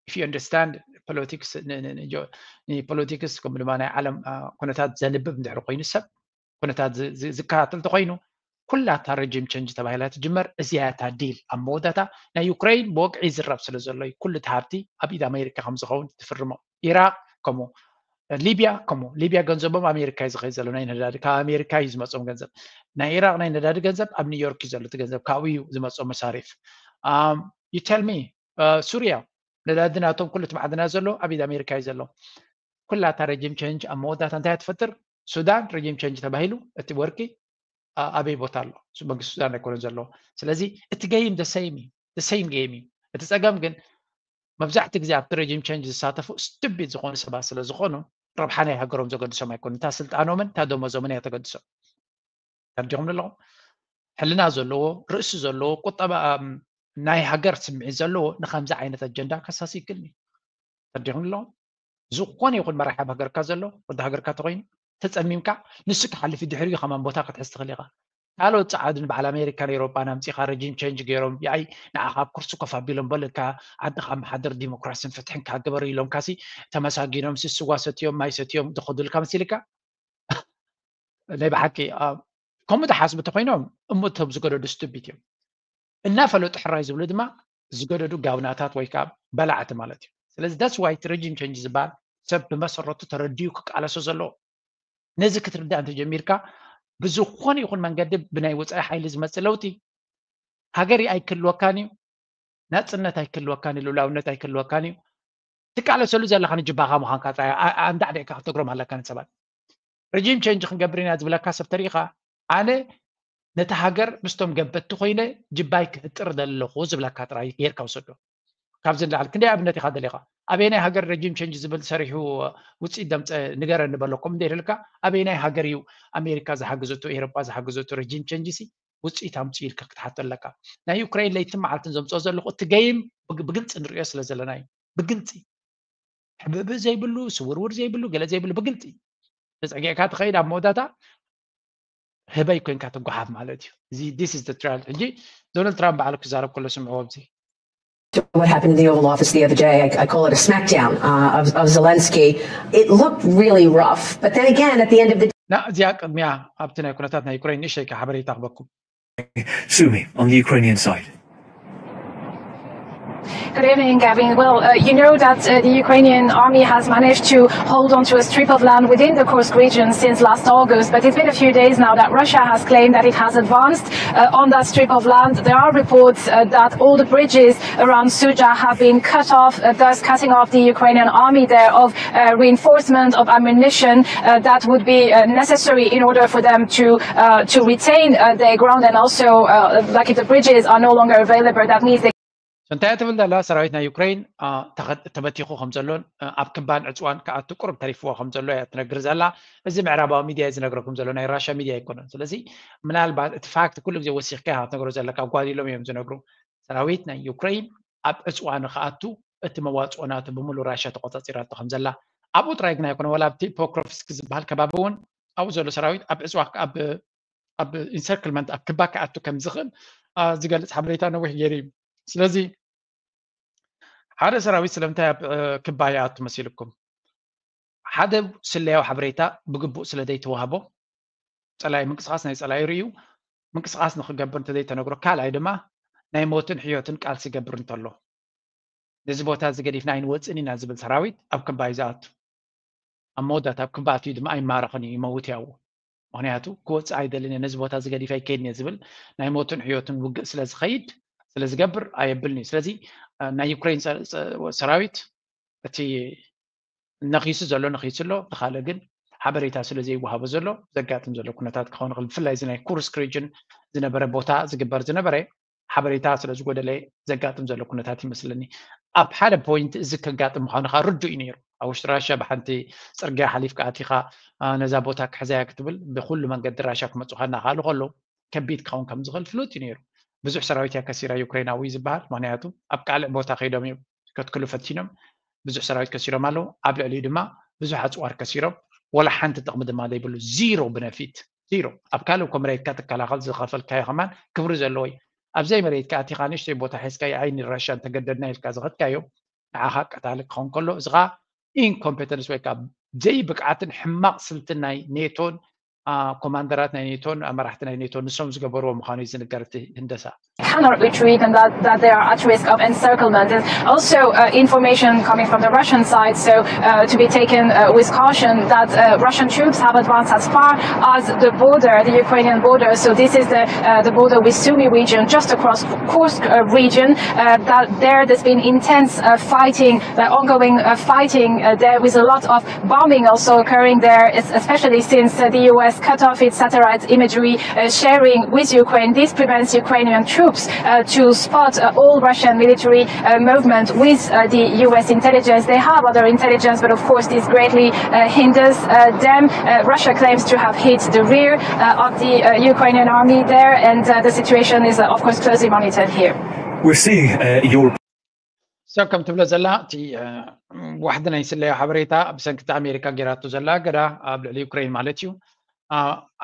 if you understand politics ንፖለቲክስ ከም ድማ ናይ ዓለም ኩነታት ዘንብብ እንድሕር ኮይኑ ሰብ ኩነታት ዝከታተል ተኮይኑ ኩላታ regime change ተባሂላ ትጅመር እዚኣ እያ እታ ዲል ኣብ መወዳእታ ናይ ዩክሬን ብወግዒ ይዝረብ ስለ ዘሎ እዩ ኩሉ እቲ ሃብቲ ኣብ ኢድ ኣሜሪካ ከም ዝኸውን ትፍርሞ ኢራቅ ከምኡ ሊብያ ከምኡ፣ ሊብያ ገንዘቦም ኣሜሪካ እዩ ዝኸይድ ዘሎ፣ ናይ ነዳዲ ካብ ኣሜሪካ እዩ ዝመፅኦም ገንዘብ። ናይ ኢራቅ ናይ ነዳዲ ገንዘብ ኣብ ኒውዮርክ እዩ ዘሎ፣ እቲ ገንዘብ ካብኡ እዩ ዝመፅኦም መሳሪፍ። You tell me። ሱርያ ነዳዲ ናቶም ኩሉ እቲ ማዕድናት ዘሎ ኣብ ኢድ ኣሜሪካ እዩ ዘሎ። ኩላታ regime change ኣብ መወዳእታ እንታይ እያ ትፈጥር? ሱዳን regime change ተባሂሉ እቲ ወርቂ ኣበይ ቦታ ኣሎ? መንግስቲ ሱዳን ኣይኮነን ዘለዎ። ስለዚ እቲ game the same እዩ፣ the same game እዩ። እቲ ፀገም ግን መብዛሕቲ ግዜ ኣብቲ regime change ዝሳተፉ stupid ዝኾኑ ሰባት ስለ ዝኾኑ ረብሓ ናይ ሃገሮም ዘገድሶም ኣይኮኑ። እታ ስልጣኖምን እታ ደሞዞምን እያ ተገድሶም። ተርዲኹም ኣለኹም? ሕልና ዘለዎ፣ ርእሲ ዘለዎ፣ ቁጠባ ናይ ሃገር ስምዒት ዘለዎ ንከምዚ ዓይነት ኣጀንዳ ከሳሲ ይክልኒ። ተርዲኹም ኣለኹም? ዝኾነ ይኹን መራሒ ኣብ ሃገርካ ዘሎ ወዲ ሃገርካ ተኮይኑ ተፀሚምካ ንሱ ክሓልፍ ድሕሪኡ ከማን ቦታ ክትሕዝ ትኽእል ኢኻ። ካልኦት ፃዓዱን በዓል ኣሜሪካን ኤሮጳን ኣምፂኻ regime change ገይሮም ያይ ንዓኻ ኣብ ኩርሲ ኮፍ ኣቢሎም በልካ ዓድኻ ኣመሓድር ዲሞክራሲን ፍትሕን ካግበር ኢሎም ካሲ ተመሳጊኖም ስስዋ ሰትዮም ማይ ሰትዮም ዝኸዱልካ መሲልካ ናይ ብሓቂ ከምኡ ዝሓስቡ ተኮይኖም እሞ እቶም ዝገደዱ stupid እዮም። እናፈለጡ ሕራይ ዝብሉ ድማ ዝገደዱ ጋብናታት ወይ ከዓ በላዕቲ ማለት እዩ። ስለዚ that's why regime change ዝበሃል ሰብ ብመሰረቱ ተረዲኡ ክቃለሶ ዘለዎ። ነዚ ክትርዳእ እንተጀሚርካ ብዝኾነ ይኹን መንገዲ ብናይ ወፃኢ ሓይሊ ዝመፅእ ለውጢ ሃገር ኣይክልወካን እዩ፣ ናፅነት ኣይክልወካን እዩ፣ ልኡላውነት ኣይክልወካን እዩ። ትቃለሰሉ ዘለኻ ንጅባኻ ምዃንካ ጥራይ ኣንዳዕዲዕካ ክትነግሮም ኣለካ ንሰባት። regime change ክንገብር ኢና ዝብለካ ሰብ ተሪኢኻ ኣነ ነቲ ሃገር ምስቶም ገበትቲ ኮይነ ጅባይ ክህጥር ዘለኹ ዝብለካ ጥራይ ጌርካ ውሰዶ። ካብዚ ንላዕሊ ክንደይ ኣብነት ኢኻ ደሊኻ? ኣበየናይ ሃገር regime change ዝብል ሰሪሑ ውፅኢት ደምፀ ንገረኒ በለኩም እንደ ኢልካ ኣበየናይ ሃገር እዩ ኣሜሪካ ዝሓግዘቱ ኤሮጳ ዝሓግዘቱ regime change ሲ ውፅኢት ኣምፅኡ ኢልካ ክትሓቶ ኣለካ። ናይ ዩክሬን ለይትን መዓልትን ዘምፅኦ ዘለኹ እቲ game ብግልፂ ንሪኦ ስለ ዘለና እዩ። ብግልፂ ሕብእብእ ዘይብሉ ስውርውር ዘይብሉ ገለ ዘይብሉ ብግልፂ ተፀጊዕካ ትኸይድ ኣብ መወዳእታ ህበይ ኮንካ ትጓሓፍ ማለት እዩ። እዚ this is the trial። ሕጂ ዶናልድ ትራምፕ ባዕሉ ክዛረብ ከሎ ስምዕዎ ኣብዚ what happened in the Oval Office the other day. I, I call it a smackdown uh, of, of Zelensky. It looked really rough, but then again, at the end of the ና እዚኣ ቅድሚያ ኣብቲ ናይ ኩነታት ናይ ዩክሬን ንእሽተይ ሓበሬታ ክበኩም። Sumi, on the Ukrainian side. Good evening, Gavin. Well, uh, you know that uh, the Ukrainian army has managed to hold onto a strip of land within the Kursk region since last August, but it's been a few days now that Russia has claimed that it has advanced uh, on that strip of land. There are reports uh, that all the bridges around Suja have been cut off, uh, thus cutting off the Ukrainian army there of uh, reinforcement of ammunition uh, that would be uh, necessary in order for them to uh, to retain uh, their ground and also uh, like if the bridges are no longer available, that means they እንታይ ትብል ዘላ ሰራዊት ናይ ዩክሬን ተበቲኹ ከም ዘሎን ኣብ ክባን ዕፅዋን ክኣቱ ቁሩብ ተሪፍዎ ከም ዘሎ እያ ትነግር ዘላ። እዚ ምዕራባዊ ሚድያ እዩ ዝነግረኩም ዘሎ፣ ናይ ራሻ ሚድያ ኣይኮነን። ስለዚ ምናልባት እቲ ፋክት ኩሉ ግዜ ወሲኽካ ኢኻ ትነግሮ ዘለካ፣ ጓዲሎም እዮም ዝነግሩ። ሰራዊት ናይ ዩክሬን ኣብ ዕፅዋ ንክኣቱ እቲ መዋፅኦ ናቱ ብምሉእ ራሻ ተቆፃፂራቶ ከም ዘላ ኣብኡ ጥራይ ግና ኣይኮነ፣ ዋላ ኣብቲ ፖክሮፍስክ ዝበሃል ከባቢ እውን ኣብኡ ዘሎ ሰራዊት ኣብ ዕፅዋ ኣብ ኣብ ኢንሰርክልመንት ኣብ ክባ ክኣቱ ከም ዝኽእል ዝገልፅ ሓበሬታ ነዊሕ ገይሩ እዩ። ስለዚ ሓደ ሰራዊት ስለምንታይ ኣብ ክባ ይኣቱ መሲልኩም? ሓደ ስለያዊ ሓበሬታ ብግቡእ ስለ ዘይተዋህቦ ፀላኢ ምንቅስቃስ ናይ ፀላኢ ርእዩ ምንቅስቃስ ንክገብር እንተዘይተነግሮ፣ ካልኣይ ድማ ናይ ሞትን ሕዮትን ቃልሲ ይገብር እንተሎ ነዚ ቦታ እዚ ገዲፍና ኣይንወፅእን ኢና ዝብል ሰራዊት ኣብ ክባ እዩ ዝኣቱ። ኣብ መወዳእታ ኣብ ክባ ኣትዩ ድማ ኣይማረኽን እዩ፣ ይመውት ያው ምክንያቱ ክወፅእ ኣይደልን እየ፣ ነዚ ቦታ እዚ ገዲፈ ኣይከይድን እየ ዝብል ናይ ሞትን ሕዮትን ውግእ ስለ ዝኸይድ ስለ ዝገብር ኣየብልን እዩ። ስለዚ ናይ ዩክሬን ሰራዊት እቲ ነኺሱ ዘሎ ነኺሱ ኣሎ፣ እቲ ካልእ ግን ሓበሬታ ስለ ዘይወሃቦ ዘሎ ዘጋጥም ዘሎ ኩነታት ክኸውን ይኽእል። ብፍላይ እዚ ናይ ኩርስክ ሪጅን ዝነበረ ቦታ ዝግበር ዝነበረ ሓበሬታ ስለ ዝጎደለ ዘጋጥም ዘሎ ኩነታት ይመስለኒ። ኣብ ሓደ ፖይንት እዚ ከጋጥም ምዃኑ ከዓ ርዱእ እዩ ነይሩ። ኣብ ውሽጢ ራሻ ብሓንቲ ፅርግያ ሓሊፍካ ኣቲኻ ነዛ ቦታ ክሕዘያ ክትብል ብኩሉ መንገዲ ራሻ ክመፁኻ እናኽኣሉ ከለዉ ከቢድ ክኸውን ከም ዝኽእል ፍሉጥ እዩ ነይሩ። ብዙሕ ሰራዊት እያ ከሲራ ዩክሬናዊ ዝበሃል፣ ምክንያቱ ኣብ ካልእ ቦታ ከይዶም እዮም ከትክሉ ፈቲኖም ብዙሕ ሰራዊት ከሲሮም ኣለዉ። ኣብ ልዕሊኡ ድማ ብዙሕ ኣፅዋር ከሲሮም ወላ ሓንቲ ጥቕሚ ድማ ዘይብሉ ዚሮ ብነፊት ዚሮ። ኣብ ካልእ እኮ መሬትካ ትከላኸል ዝኸፈልካዮ ከማን ክብሪ ዘለዎ እዩ። ኣብ ዘይመሬትካ ኣቲኻ ንእሽተይ ቦታ ሒዝካ የዓይኒ ራሻ እንተገደድና ኢልካ ዝኸድካዮ ንዓኻ ቀታሊ ክኸውን ከሎ እዚ ኸዓ ኢንኮምፔተንስ ወይ ከዓ ዘይብቅዓትን ሕማቕ ስልትን ናይ ኔቶን ኮማንደራት ናይ ኔቶን መራሕቲ ናይ ኔቶን ንሶም ዝገበርዎ ምዃኑ እዩ ዝንገር እቲ ህንደሳ። Cannot retreat and that, that they are at risk of encirclement. There's also uh, information coming from the Russian side, so uh, to be taken uh, with caution, that uh, Russian troops have advanced as far as the border, the Ukrainian border. So this is the, uh, the border with Sumy region, just across Kursk uh, region. Uh, that there, there's been intense uh, fighting, uh, ongoing uh, fighting uh, there, with a lot of bombing also occurring there, especially since uh, the U S cut off its satellite imagery uh, sharing with Ukraine. This prevents Ukrainian troops uh, to spot uh, all Russian military uh, movement with uh, the U S intelligence. They have other intelligence, but of course this greatly uh, hinders uh, them. Uh, Russia claims to have hit the rear uh, of the uh, Ukrainian army there, and uh, the situation is uh, of course closely monitored here. We're seeing uh, your ሰብ ከም ትብሎ ዘላ እቲ ዋሕዲ ናይ ስለያ ሓበሬታ ብሰንኪ እቲ ኣሜሪካ ጌራቶ ዘላ እገዳ ኣብ ልዕሊ ዩክሬን ማለት እዩ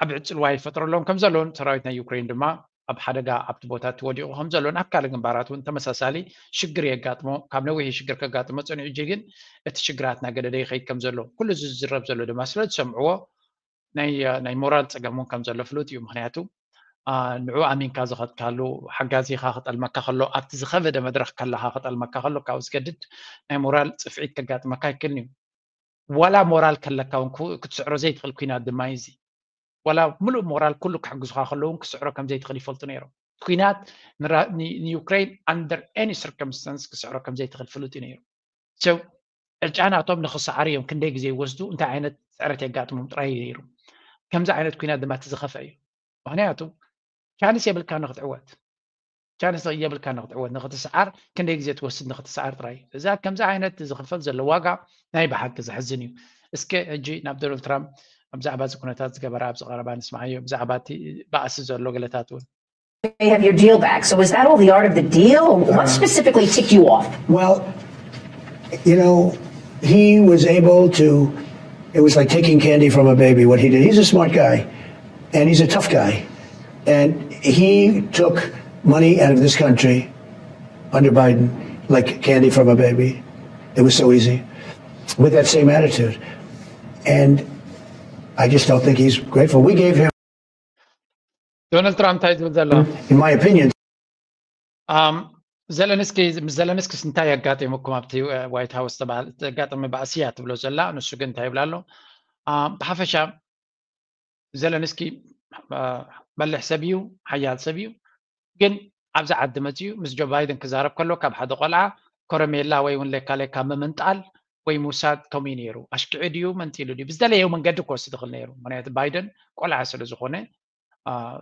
ዓቢ ዕፅልዋ ይፈጥረሎም ከም ዘሎን ሰራዊት ናይ ዩክሬን ድማ ኣብ ሓደጋ ኣብቲ ቦታ እቲ ወዲቑ ከም ዘሎን ኣብ ካልእ ግንባራት እውን ተመሳሳሊ ሽግር የጋጥሞ ካብ ነዊሕ ሽግር ከጋጥሞ ፀኒዑ እጂ ግን እቲ ሽግራት እናገደደ ይኸይድ ከም ዘሎ ኩሉ እዚ ዝዝረብ ዘሎ ድማ ስለ ዝሰምዕዎ ናይ ሞራል ፀገም እውን ከም ዘሎ ፍሉጥ እዩ ምክንያቱ ንዑ ኣሚንካ ዝኸድካሉ ሓጋዚኻ ክጠልመካ ከሎ ኣብቲ ዝኸበደ መድረኽ ከለኻ ክጠልመካ ከሎ ካብኡ ዝገድድ ናይ ሞራል ፅፍዒት ከጋጥመካ ይክልን እዩ ዋላ ሞራል ከለካ እውን ክትስዕሮ ዘይትኽእል ኩናት ድማ እዩ እዚ ዋላ ምሉእ ሞራል ኩሉ ክሕግዙካ ከለውን ክስዕሮ ከም ዘይትኽእል ይፈልጡ ነይሮም ኩናት ንዩክሬን under any circumstance ክስዕሮ ከም ዘይትኽእል ፍሉጥ እዩ ነይሩ so ዕጫናቶም ንኽሰዓሩ እዮም ክንደይ ግዜ ይወስዱ እንታይ ዓይነት ስዕረት የጋጥሞም ጥራይ ነይሩ ከምዚ ዓይነት ኩናት ድማ እቲ ዝኸፍአ እዩ ምክንያቱ ቻንስ የብልካ ንክትዕወት ቻንስ የብልካ ንክትዕወት ንክትስዓር ክንደይ ግዜ ትወስድ ንክትስዓር ጥራይ እዛ ከምዚ ዓይነት ዝኽፈል ዘሎ ዋጋ ናይ ብሓቂ ዘሕዝን እዩ እስከ ሕጂ ናብ ዶናልድ ትራምፕ ብዛዕባ እዚ ኩነታት ዝገበረ ኣብዚ ቀረባ ንስማዓዮ ብዛዕባ እቲ ባእሲ ዘሎ ገለታት እውን They have your deal back. So is that all the art of the deal? What specifically ticked you off? Well, you know, he was able to, it was like taking candy from a baby, what he did. He's a smart guy, and he's a tough guy. And he took money out of this country under Biden like candy from a baby. It was so easy with that same attitude. And I just don't think he's grateful. We gave him. ዶናልድ ትራምፕ እንታይ ዝብል ዘሎ In my opinion, ዘለንስኪ ምስ ዘለንስኪስ እንታይ የጋጢሙኩም ኣብቲ ዋይት ሃውስ ተጋጠመ ባእሲ እያ ትብሎ ዘላ ንሱ ግን እንታይ ይብላ ኣሎ ብሓፈሻ ዘለንስኪ በልሕ ሰብ እዩ ሓያል ሰብ እዩ ግን ኣብዚ ዓዲ መፅኡ ምስ ጆ ባይደን ክዛረብ ከሎ ካብ ሓደ ቆልዓ ኮረሜላ ወይ እውን ሌካ ሌካ ምምንጣል ወይ ምውሳድ ከምኡ እዩ ነይሩ ኣሽክዒ ድዩ መንጢሉ ድዩ ብዝደለየ መንገዲ ክወስድ ይኽእል ነይሩ ምክንያቱ ባይደን ቆልዓ ስለ ዝኾነ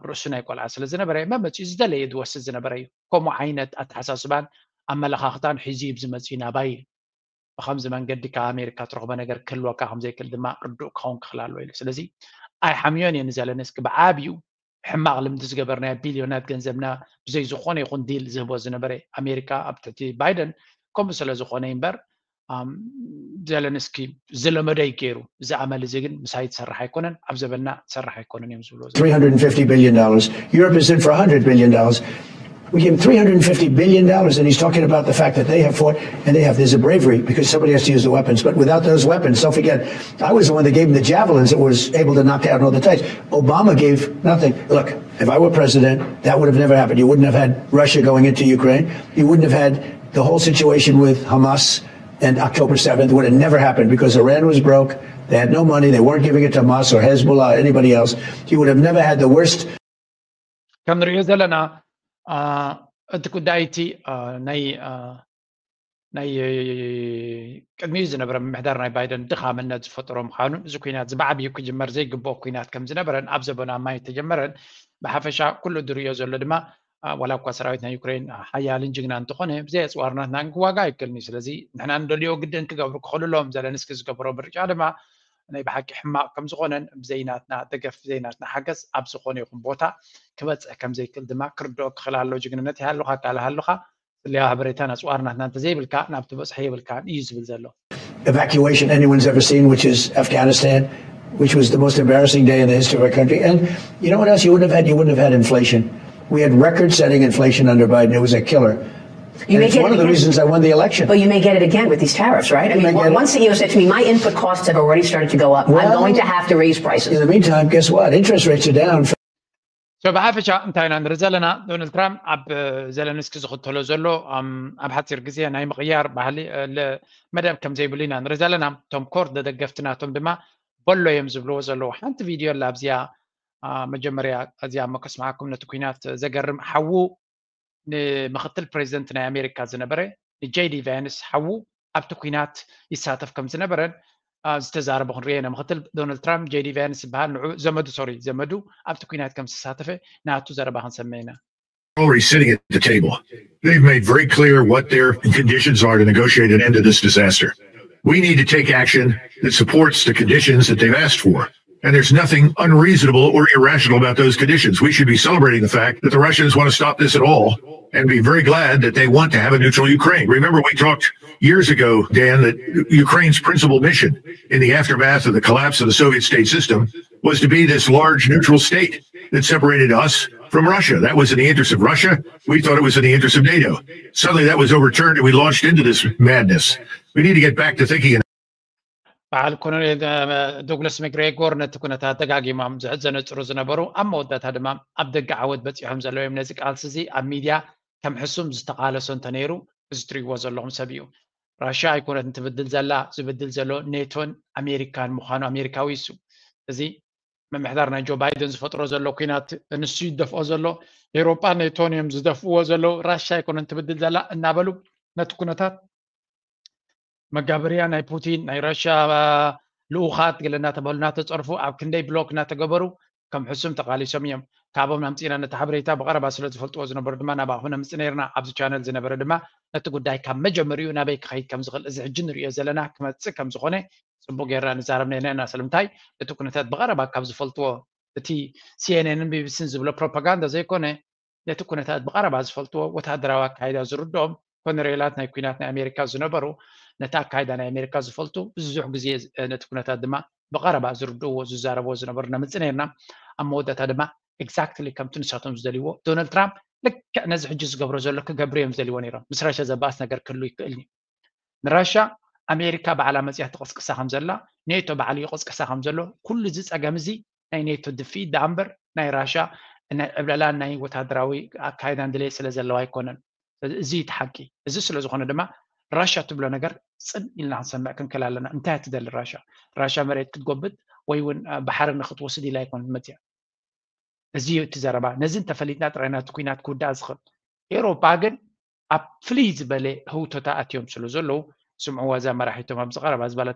ርእሱ ናይ ቆልዓ ስለ ዝነበረ መመፅኡ ዝደለየ ዝወስድ ዝነበረ እዩ ከምኡ ዓይነት ኣተሓሳስባን ኣመለኻኽታን ሒዙ እዩ ዝመፅኡ ናባይ ብከምዚ መንገዲ ካብ ኣሜሪካ ትረኽቦ ነገር ክህልወካ ከምዘይክእል ድማ ርዱእ ክኸውን ክኽእል ኣለዎ ኢሉ ስለዚ ኣይሓምዮን እየ ንዘለንስኪ ብዓብዩ ሕማቕ ልምዲ ዝገበርናዮ ቢልዮናት ገንዘብና ብዘይ ዝኾነ ይኹን ዲል ዝህቦ ዝነበረ ኣሜሪካ ኣብ ትሕቲ ባይደን ከምኡ ስለ ዝኾነ እምበር ዘለንስኪ ዝለመዶ እዩ ገይሩ እዚ ኣመል እዚ ግን ምሳይ ትሰርሕ ኣይኮነን ኣብ ዘበና ትሰርሕ ኣይኮነን እዮም ዝብሉ three hundred fifty billion dollars. Europe is in for a hundred billion dollars. We give him three hundred fifty billion dollars, and he's talking about the fact that they have fought and they have. There's a bravery because somebody has to use the weapons. But without those weapons, don't forget, I was the one that gave him the javelins that was able to knock down all the tanks. Obama gave nothing. Look, if I were president, that would have never happened. You wouldn't have had Russia going into Ukraine. You wouldn't have had the whole situation with Hamas and October seventh would have never happened because Iran was broke. They had no money. They weren't giving it to Hamas or Hezbollah or anybody else. You would have never had the worst. ከም ንሪኦ ዘለና እቲ ጉዳይ እቲ ናይ ናይ ቅድሚኡ ዝነበረ ምምሕዳር ናይ ባይደን ድኻምነት ዝፈጠሮ ምዃኑን እዚ ኩናት እዚ ብዓብዩ ክጅመር ዘይግብኦ ኩናት ከም ዝነበረን ኣብ ዘበኑ ኣብ ማይ ተጀመረን ብሓፈሻ ኩሉ ዝሪኦ ዘሎ ድማ ዋላ እኳ ሰራዊት ናይ ዩክሬን ሓያልን ጅግና እንተኾነ ብዘይ ኣፅዋር ናትና ክዋጋ ኣይክእልን እዩ ስለዚ ንሕና ንደልዮ ግድን ክገብሩ ክኽእሉ ኣለዎም ዘለንስኪ ዝገበሮ ምርጫ ድማ ናይ ብሓቂ ሕማቕ ከም ዝኾነን ብዘይ ናትና ደገፍ ብዘይ ናትና ሓገዝ ኣብ ዝኾነ ይኹን ቦታ ክበፅሕ ከም ዘይክእል ድማ ክርድኦ ክኽእል ኣሎ ጅግንነት ይሃልኻ ካልእ ሃልኻ ስለያ ሓበሬታን ኣፅዋር ናትና እንተዘይብልካ ናብቲ በፅሒ የብልካን እዩ ዝብል ዘሎ evacuation anyone's ever seen, which is Afghanistan, which was the most embarrassing day in the history of our country. And you know what else? You wouldn't have had you wouldn't have had inflation. We had record-setting inflation under Biden. It was a killer. You And may it's get one it of the again. reasons I won the election. But you may get it again with these tariffs, right? I You mean, may one, get it. one C E O said to me, "My input costs have already started to go up. I'm Well, going to have to raise In prices." the meantime, guess what? Interest rates are down. So ብሓፈሻ እንታይ ኢና ንርኢ ዘለና? ዶናልድ ትራምፕ ኣብ ዘለንስኪ ዝኽተሎ ዘሎ ኣብ ሓፂር ግዜ ናይ ምቕያር ባህሊ መደብ ከም ዘይብሉ ኢና ንርኢ ዘለና። ቶም ኮር ደደገፍቲ ናቶም ድማ በሎ እዮም ዝብልዎ ዘለዉ። ሓንቲ ቪድዮ ኣላ ኣብዚኣ መጀመርያ እዚኣ መከስማዓኩም ነቲ ኩናት ዘገርም ሓዉ ንምክትል ፕሬዚደንት ናይ ኣሜሪካ ዝነበረ ንጄዲ ቫንስ ሓዉ ኣብቲ ኩናት ይሳተፍ ከም ዝነበረን ዝተዛረበ ክንሪኦ ኢና። ምክትል ዶናልድ ትራምፕ ጄዲ ቫንስ ዝበሃል ንዑ ዘመዱ ሶሪ ዘመዱ ኣብቲ ኩናት ከም ዝተሳተፈ ናቱ ዘረባ ክንሰምዕ ኢና። Already sitting at the table. They've made very clear what their conditions are to negotiate an end to this disaster. We need to take action that supports the conditions that they've asked for. And there's nothing unreasonable or irrational about those conditions. We should be celebrating the fact that the Russians want to stop this at all and be very glad that they want to have a neutral Ukraine. Remember, we talked years ago, Dan, that Ukraine's principal mission in the aftermath of the collapse of the Soviet state system was to be this large neutral state that separated us from Russia. That was in the interest of Russia. We thought it was in the interest of NATO. Suddenly that was overturned and we launched into this madness. We need to get back to thinking. በዓል ኮሎኔል ዶግለስ መግሬጎር ነቲ ኩነታት ደጋጊሞም ዘነጽሩ ዝነበሩ ኣብ መወዳእታ ድማ ኣብ ደገ ዓወት በጺሖም ዘለዉ እዮም። ነዚ ቃልሲ እዚ ኣብ ሚድያ ከም ሕሱም ዝተቓለሶ እንተነይሩ እዚ ትሪእዎ ዘለኹም ሰብ እዩ። ራሽያ ኣይኮነትን ትብድል ዘላ፣ ዝብድል ዘሎ ኔቶን ኣሜሪካን ምዃኑ ኣሜሪካዊ እሱ። እዚ ምምሕዳር ናይ ጆ ባይደን ዝፈጥሮ ዘሎ ኩናት ንሱ ይደፍኦ ዘሎ፣ ኤውሮጳ ኔቶን እዮም ዝደፍእዎ ዘለዉ። ራሽያ ኣይኮነን ትብድል ዘላ እናበሉ ነቲ ኩነታት መጋበርያ ናይ ፑቲን ናይ ራሽያ ልኡኻት ገለ እናተባህሉ እናተፀርፉ ኣብ ክንደይ ብሎክ እናተገበሩ ከም ሕሱም ተቃሊሶም እዮም። ካብኦም ኣምፂእና ነቲ ሓበሬታ ብቐረባ ስለ ዝፈልጥዎ ዝነበሩ ድማ ናባኹም ነምፅእ ነርና። ኣብዚ ቻነል ዝነበረ ድማ ነቲ ጉዳይ ካብ መጀመሪኡ ናበይ ክኸይድ ከም ዝኽእል እዚ ሕጂ ንሪኦ ዘለና ክመፅእ ከም ዝኾነ ፅቡቅ ጌርና ንዛረብ ነርና ኢና። ስለምንታይ እቲ ኩነታት ብቐረባ ካብ ዝፈልጥዎ እቲ ሲኤንኤንን ቢቢሲን ዝብሎ ፕሮፓጋንዳ ዘይኮነ ነቲ ኩነታት ብቐረባ ዝፈልጥዎ ወታደራዊ ኣካይዳ ዝርድኦም ኮነሬላት ናይ ኩናት ናይ ኣሜሪካ ዝነበሩ ነቲ ኣካይዳ ናይ ኣሜሪካ ዝፈልጡ ብዙሕ ግዜ ነቲ ኩነታት ድማ ብቐረባ ዝርድእዎ ዝዛረብዎ ዝነበሩ ነምፅእ ነርና። ኣብ መወዳእታ ድማ exactly ከምቲ ንሳቶም ዝደልይዎ ዶናልድ ትራምፕ ልክዕ ነዚ ሕጂ ዝገብሮ ዘሎ ክገብሩ እዮም ዝደልይዎ ነይሮም። ምስ ራሻ ዘባእስ ነገር ክህሉ ይክእል እዩ። ንራሻ ኣሜሪካ ባዕላ መፅያ ትቕስቅሳ ከም ዘላ ኔቶ ባዕሉ ይቕስቅሳ ከም ዘሎ ኩሉ እዚ ፀገም እዚ ናይ ኔቶ ድፍኢት ደኣ እምበር ናይ ራሻ ናይ ዕብለላን ናይ ወታደራዊ ኣካይዳን ድሌት ስለ ዘለዋ ኣይኮነን። እዚ እቲ ሓቂ። እዚ ስለ ዝኾነ ድማ ራሻ ትብሎ ነገር ፅን ኢልና ክንሰምዕ ክንክእል ኣለና። እንታይ ትደሊ ራሻ? ራሻ መሬት ክትጎብጥ ወይ እውን ባሕሪ ንክትወስድ ኢላ ኣይኮነት መፅያ። እዚ እዩ እቲ ዘረባ። ነዚ እንተፈሊጥና ጥራይ ናቲ ኩናት ክውዳእ ዝኽእል። ኤውሮጳ ግን ኣብ ፍልይ ዝበለ ህውቶታ ኣትዮም ስለ ዘለዉ ስምዕዋ እዛ መራሒቶም ኣብዚ ቀረባ ዝበላ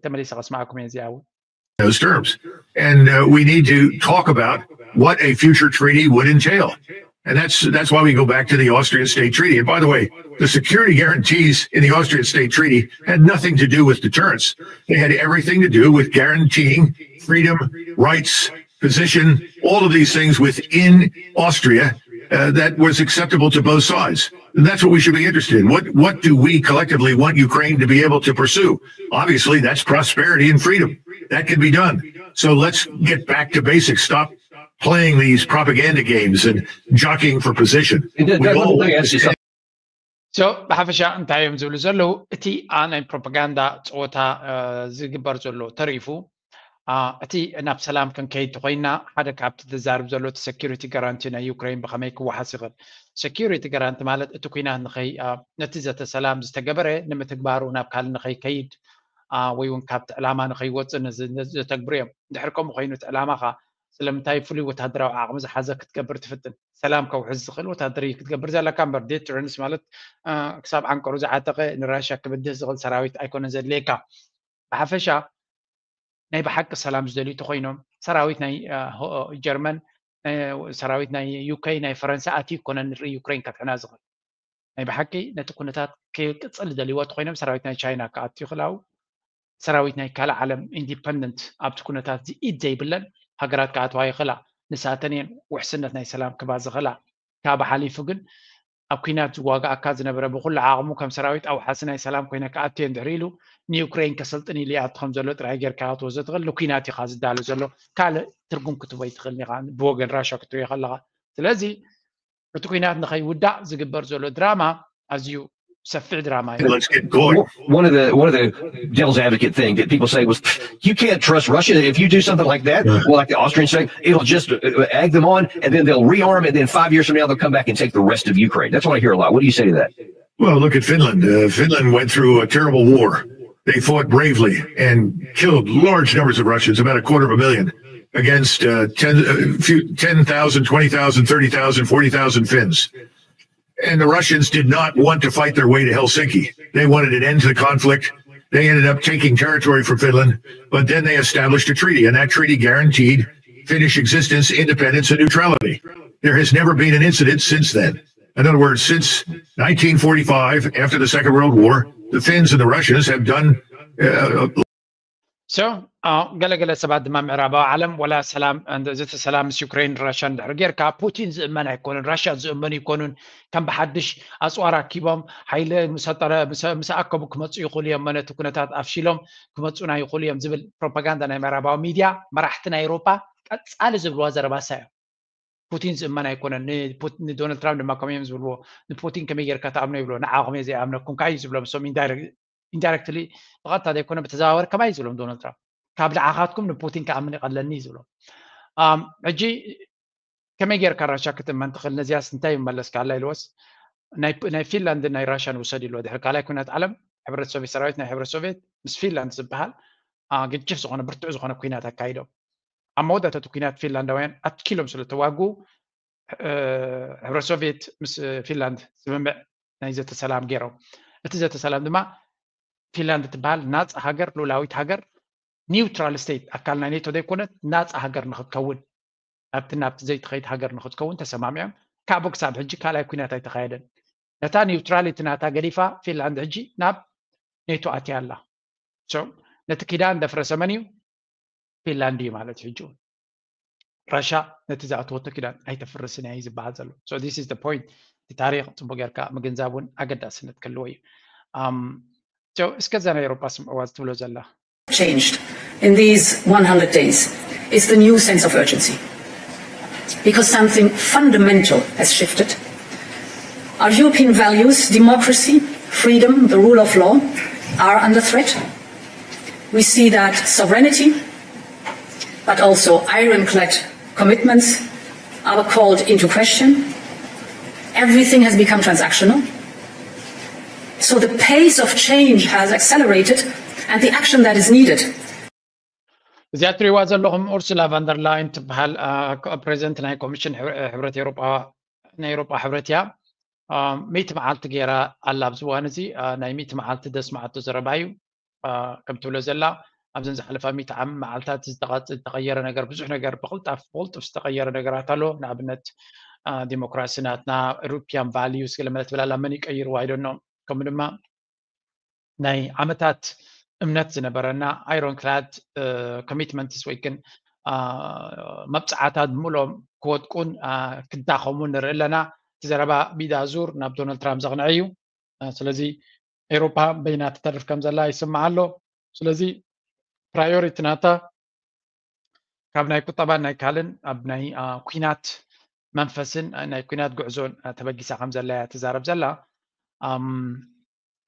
ተመሊሰ ከስማዓኩም እየ እዚኣ እውን። Those terms. And uh, we need to talk about what a future treaty would entail. And that's that's why we go back to the Austrian State Treaty. And by the way, the security guarantees in the Austrian State Treaty had nothing to do with deterrence. They had everything to do with guaranteeing freedom, rights, position, all of these things within Austria uh, that was acceptable to both sides. And that's what we should be interested in. What what do we collectively want Ukraine to be able to pursue? Obviously, that's prosperity and freedom. That can be done. So let's get back to basics. Stop playing these propaganda games and jockeying for position. We all so ብሓፈሻ እንታይ እዮም ዝብሉ ዘለዉ? እቲ ናይ ፕሮፓጋንዳ ፀወታ ዝግበር ዘሎ ተሪፉ እቲ ናብ ሰላም ክንከይድ ተኮይና ሓደ ካብቲ ተዛርብ ዘሎ እቲ security guarantee ናይ ዩክሬን ብከመይ ክወሓስ ይኽእል? Security guarantee ማለት እቲ ኩናት ንኸይ ነቲ ዘተ ሰላም ዝተገበረ ንምትግባሩ ናብ ካልእ ንኸይከይድ ወይ እውን ካብቲ ዕላማ ንኸይወፅእ ዘተግብሩ እዮም። ድሕሪ ከምኡ ኮይኑ እቲ ዕላማኻ ስለምንታይ ፍሉይ ወታደራዊ ዓቕሚ ዝሓዘ ክትገብር ትፍትን? ሰላም ከውሕስ ዝኽእል ወታደር እዩ ክትገብር ዘለካ እምበር deterrence ማለት ክሳብ ዓንቀሩ ዝዓጠቐ ንራሽያ ክብድህ ዝኽእል ሰራዊት ኣይኮነን ዘድልየካ። ብሓፈሻ ናይ ብሓቂ ሰላም ዝደልዩ ተኮይኖም ሰራዊት ናይ ጀርመን ሰራዊት ናይ ዩኬ ናይ ፈረንሳ ኣትዩ ኮነ ንርኢ ዩክሬን ከድሕና ዝኽእል ናይ ብሓቂ ነቲ ኩነታት ክቅፅል ዝደልይዎ ተኮይኖም ሰራዊት ናይ ቻይና ክኣትዩ ይኽእላው ሰራዊት ናይ ካልእ ዓለም independent ኣብቲ ኩነታት ዝኢድ ዘይብለን ሃገራት ክኣትዋ ይኽእላ። ንሳተን እየን ውሕስነት ናይ ሰላም ክባ ዝኽእላ። ካብ ሓሊፉ ግን ኣብ ኩናት ዝዋጋኣካ ዝነበረ ብኩሉ ዓቕሙ ከም ሰራዊት ኣውሓሲ ናይ ሰላም ኮይነ ክኣቱ እየ እንድሕር ኢሉ ንዩክሬን ከሰልጥን ኢሉ ይኣቱ ከም ዘሎ ጥራይ ጌርካ ክትወስዶ ትኽእል። ንኩናት ኢኻ ዝዳሎ ዘሎ ካልእ ትርጉም ክትቦ ኣይትኽእልን ኢኻ ብወገን ራሻ ክትሪኦ ከለኻ። ስለዚ እቲ ኩናት ንኸይውዳእ ዝግበር ዘሎ ድራማ ኣዝዩ ሰፊሕ ድራማ እዩ። Let's get going. One of the one of the devil's advocate thing that people say was, "You can't trust Russia. If you do something like that, well, like the Austrians say, it'll just uh, egg them on, and then they'll rearm, and then five years from now they'll come back and take the rest of Ukraine." That's what I hear a lot. What do you say to that? Well, look at Finland. Uh, Finland went through a terrible war. They fought bravely and killed large numbers of Russians, about a quarter of a million, against uh, 10, uh, few, ten thousand, twenty thousand, thirty thousand, forty thousand Finns. And the Russians did not want to fight their way to Helsinki. They wanted an end to the conflict. They ended up taking territory from Finland, but then they established a treaty, and that treaty guaranteed Finnish existence, independence, and neutrality. There has never been an incident since then. In other words, since nineteen forty-five, after the Second World War, the Finns and the Russians have done uh, so ገለገለ ሰባት ድማ ምዕራባዊ ዓለም ወላ ሰላም ዘተ ሰላም ምስ ዩክሬን ራሽያ እንድሕር ጌርካ ፑቲን ዝእመን ኣይኮኑን፣ ራሽያ ዝእመኑ ይኮኑን። ከም ብሓድሽ ኣፅዋር ኣኪቦም ሓይሊ ምስ ኣከቡ ክመፁ ይኽእሉ እዮም፣ መነቲ ኩነታት ኣፍሺሎም ክመፁና ይኽእሉ እዮም ዝብል ፕሮፓጋንዳ ናይ ምዕራባዊ ሚድያ መራሕቲ ናይ ኤውሮፓ ቀፃሊ ዝብልዋ ዘረባሳ እዮም። ፑቲን ዝእመን ኣይኮነን። ንዶናልድ ትራምፕ ድማ ከምዮም ዝብልዎ፣ ንፑቲን ከመይ ጌርካ ትኣምኖ ይብሎ፣ ንዓኹም እየ ዘይኣምነኩም ከኣ እዩ ዝብሎም። እሶም ኢንዳይረክትሊ ብቐጥታ ዘይኮነ ብተዘዋወር ከማይ ዝብሎም ዶናልድ ትራምፕ፣ ካብ ንዓኻትኩም ንፑቲን ክኣምን ይቐለኒ እዩ ዝብሎም። ሕጂ ከመይ ጌርካ ራሻ ክትእመን ትኽእል? ነዚያስ እንታይ ይመለስካ ኣላ ኢልዎስ፣ ናይ ፊንላንድን ናይ ራሽያን ውሰድ ኢልዎ። ድሕሪ ካልኣይ ኩናት ዓለም ሕብረት ሶቪየት፣ ሰራዊት ናይ ሕብረት ሶቪየት ምስ ፊንላንድ ዝበሃል ግጭፍ ዝኾነ ብርቱዕ ዝኾነ ኩናት ኣካይዶም። ኣብ መወዳእታ እቲ ኩናት ፊንላንዳውያን ኣትኪሎም ስለ ተዋግኡ፣ ሕብረት ሶቪየት ምስ ፊንላንድ ስምምዕ ናይ ዘተ ሰላም ገይሮም። እቲ ዘተ ሰላም ድማ ፊንላንድ ትበሃል ናፃ ሃገር፣ ሉላዊት ሃገር፣ ኒውትራል ስቴት፣ ኣካል ናይ ኔቶ ዘይኮነት ናፃ ሃገር ንክትከውን፣ ኣብቲ ናብቲ ዘይትኸይድ ሃገር ንክትከውን ተሰማሚዖም። ካብኡ ክሳብ ሕጂ ካልኣይ ኩናት ኣይተኻየደን። ነታ ኒውትራሊቲ ናታ ገዲፋ ፊንላንድ ሕጂ ናብ ኔቶ ኣትያ ኣላ። ነቲ ኪዳን ደፍረሰ መን እዩ? ፊንላንድ እዩ ማለት እዩ። ሕጂ እውን ራሻ ነቲ ዝኣተወቶ ኪዳን ኣይተፍርስን እያ እዩ ዝበሃል ዘሎ። So this is the point። እቲ ታሪክ ፅቡቅ ጌርካ ምግንዛብ እውን ኣገዳስነት ክህልዎ እዩ። እስከ እዛ ናይ ኤውሮጳ ስምዕዋ ዝትብሎ ዘላ changed in these one hundred days is the new sense of urgency, because something fundamental has shifted. Our European values, democracy, freedom, the rule of law, are under threat. We see that sovereignty, but also ironclad commitments, are called into question. Everything has become transactional. So the pace of change has accelerated, and the action that is needed. እዚኣ ትሪእዋ ዘለኹም ኡርሱላ ቫንደርላይን ትበሃል፣ ፕሬዚደንት ናይ ኮሚሽን ሕብረት ኤውሮጳ፣ ናይ ኤውሮጳ ሕብረት እያ። ሚእቲ መዓልቲ ገይራ ኣላ። ኣብዚ እዋን እዚ ናይ ሚእቲ መዓልቲ ዘስማዓቶ ዘረባ እዩ። ከም ትብሎ ዘላ ኣብዘን ዝሓለፋ ሚእቲ ዓም መዓልታት ዝተቐየረ ነገር፣ ብዙሕ ነገር ብቕልጣፍ ብቕልጡፍ ዝተቐየረ ነገራት ኣሎ። ንኣብነት ዲሞክራሲ ናትና፣ ሩፒያን ቫሊዩስ ገለ መለ ትብል ኣላ፣ መን ይቀይርዋ ኣይደኖ። ከምኡ ድማ ናይ ዓመታት እምነት ዝነበረና ኣይሮን ክላድ ኮሚትመንትስ ወይ ግን መብፅዓታት ብምሎም ክወድቁን ክዳኸሙን ንርኢ ኣለና። እቲ ዘረባ ቢዳ ዙር ናብ ዶናልድ ትራምፕ ዘቕንዐ እዩ። ስለዚ ኤውሮፓ በይና ትተርፍ ከም ዘላ ይስማዕ ኣሎ። ስለዚ ፕራዮሪቲ ናታ ካብ ናይ ቁጠባን ናይ ካልእን ኣብ ናይ ኩናት መንፈስን ናይ ኩናት ጉዕዞን ተበጊሳ ከም ዘላ እያ ትዛረብ ዘላ።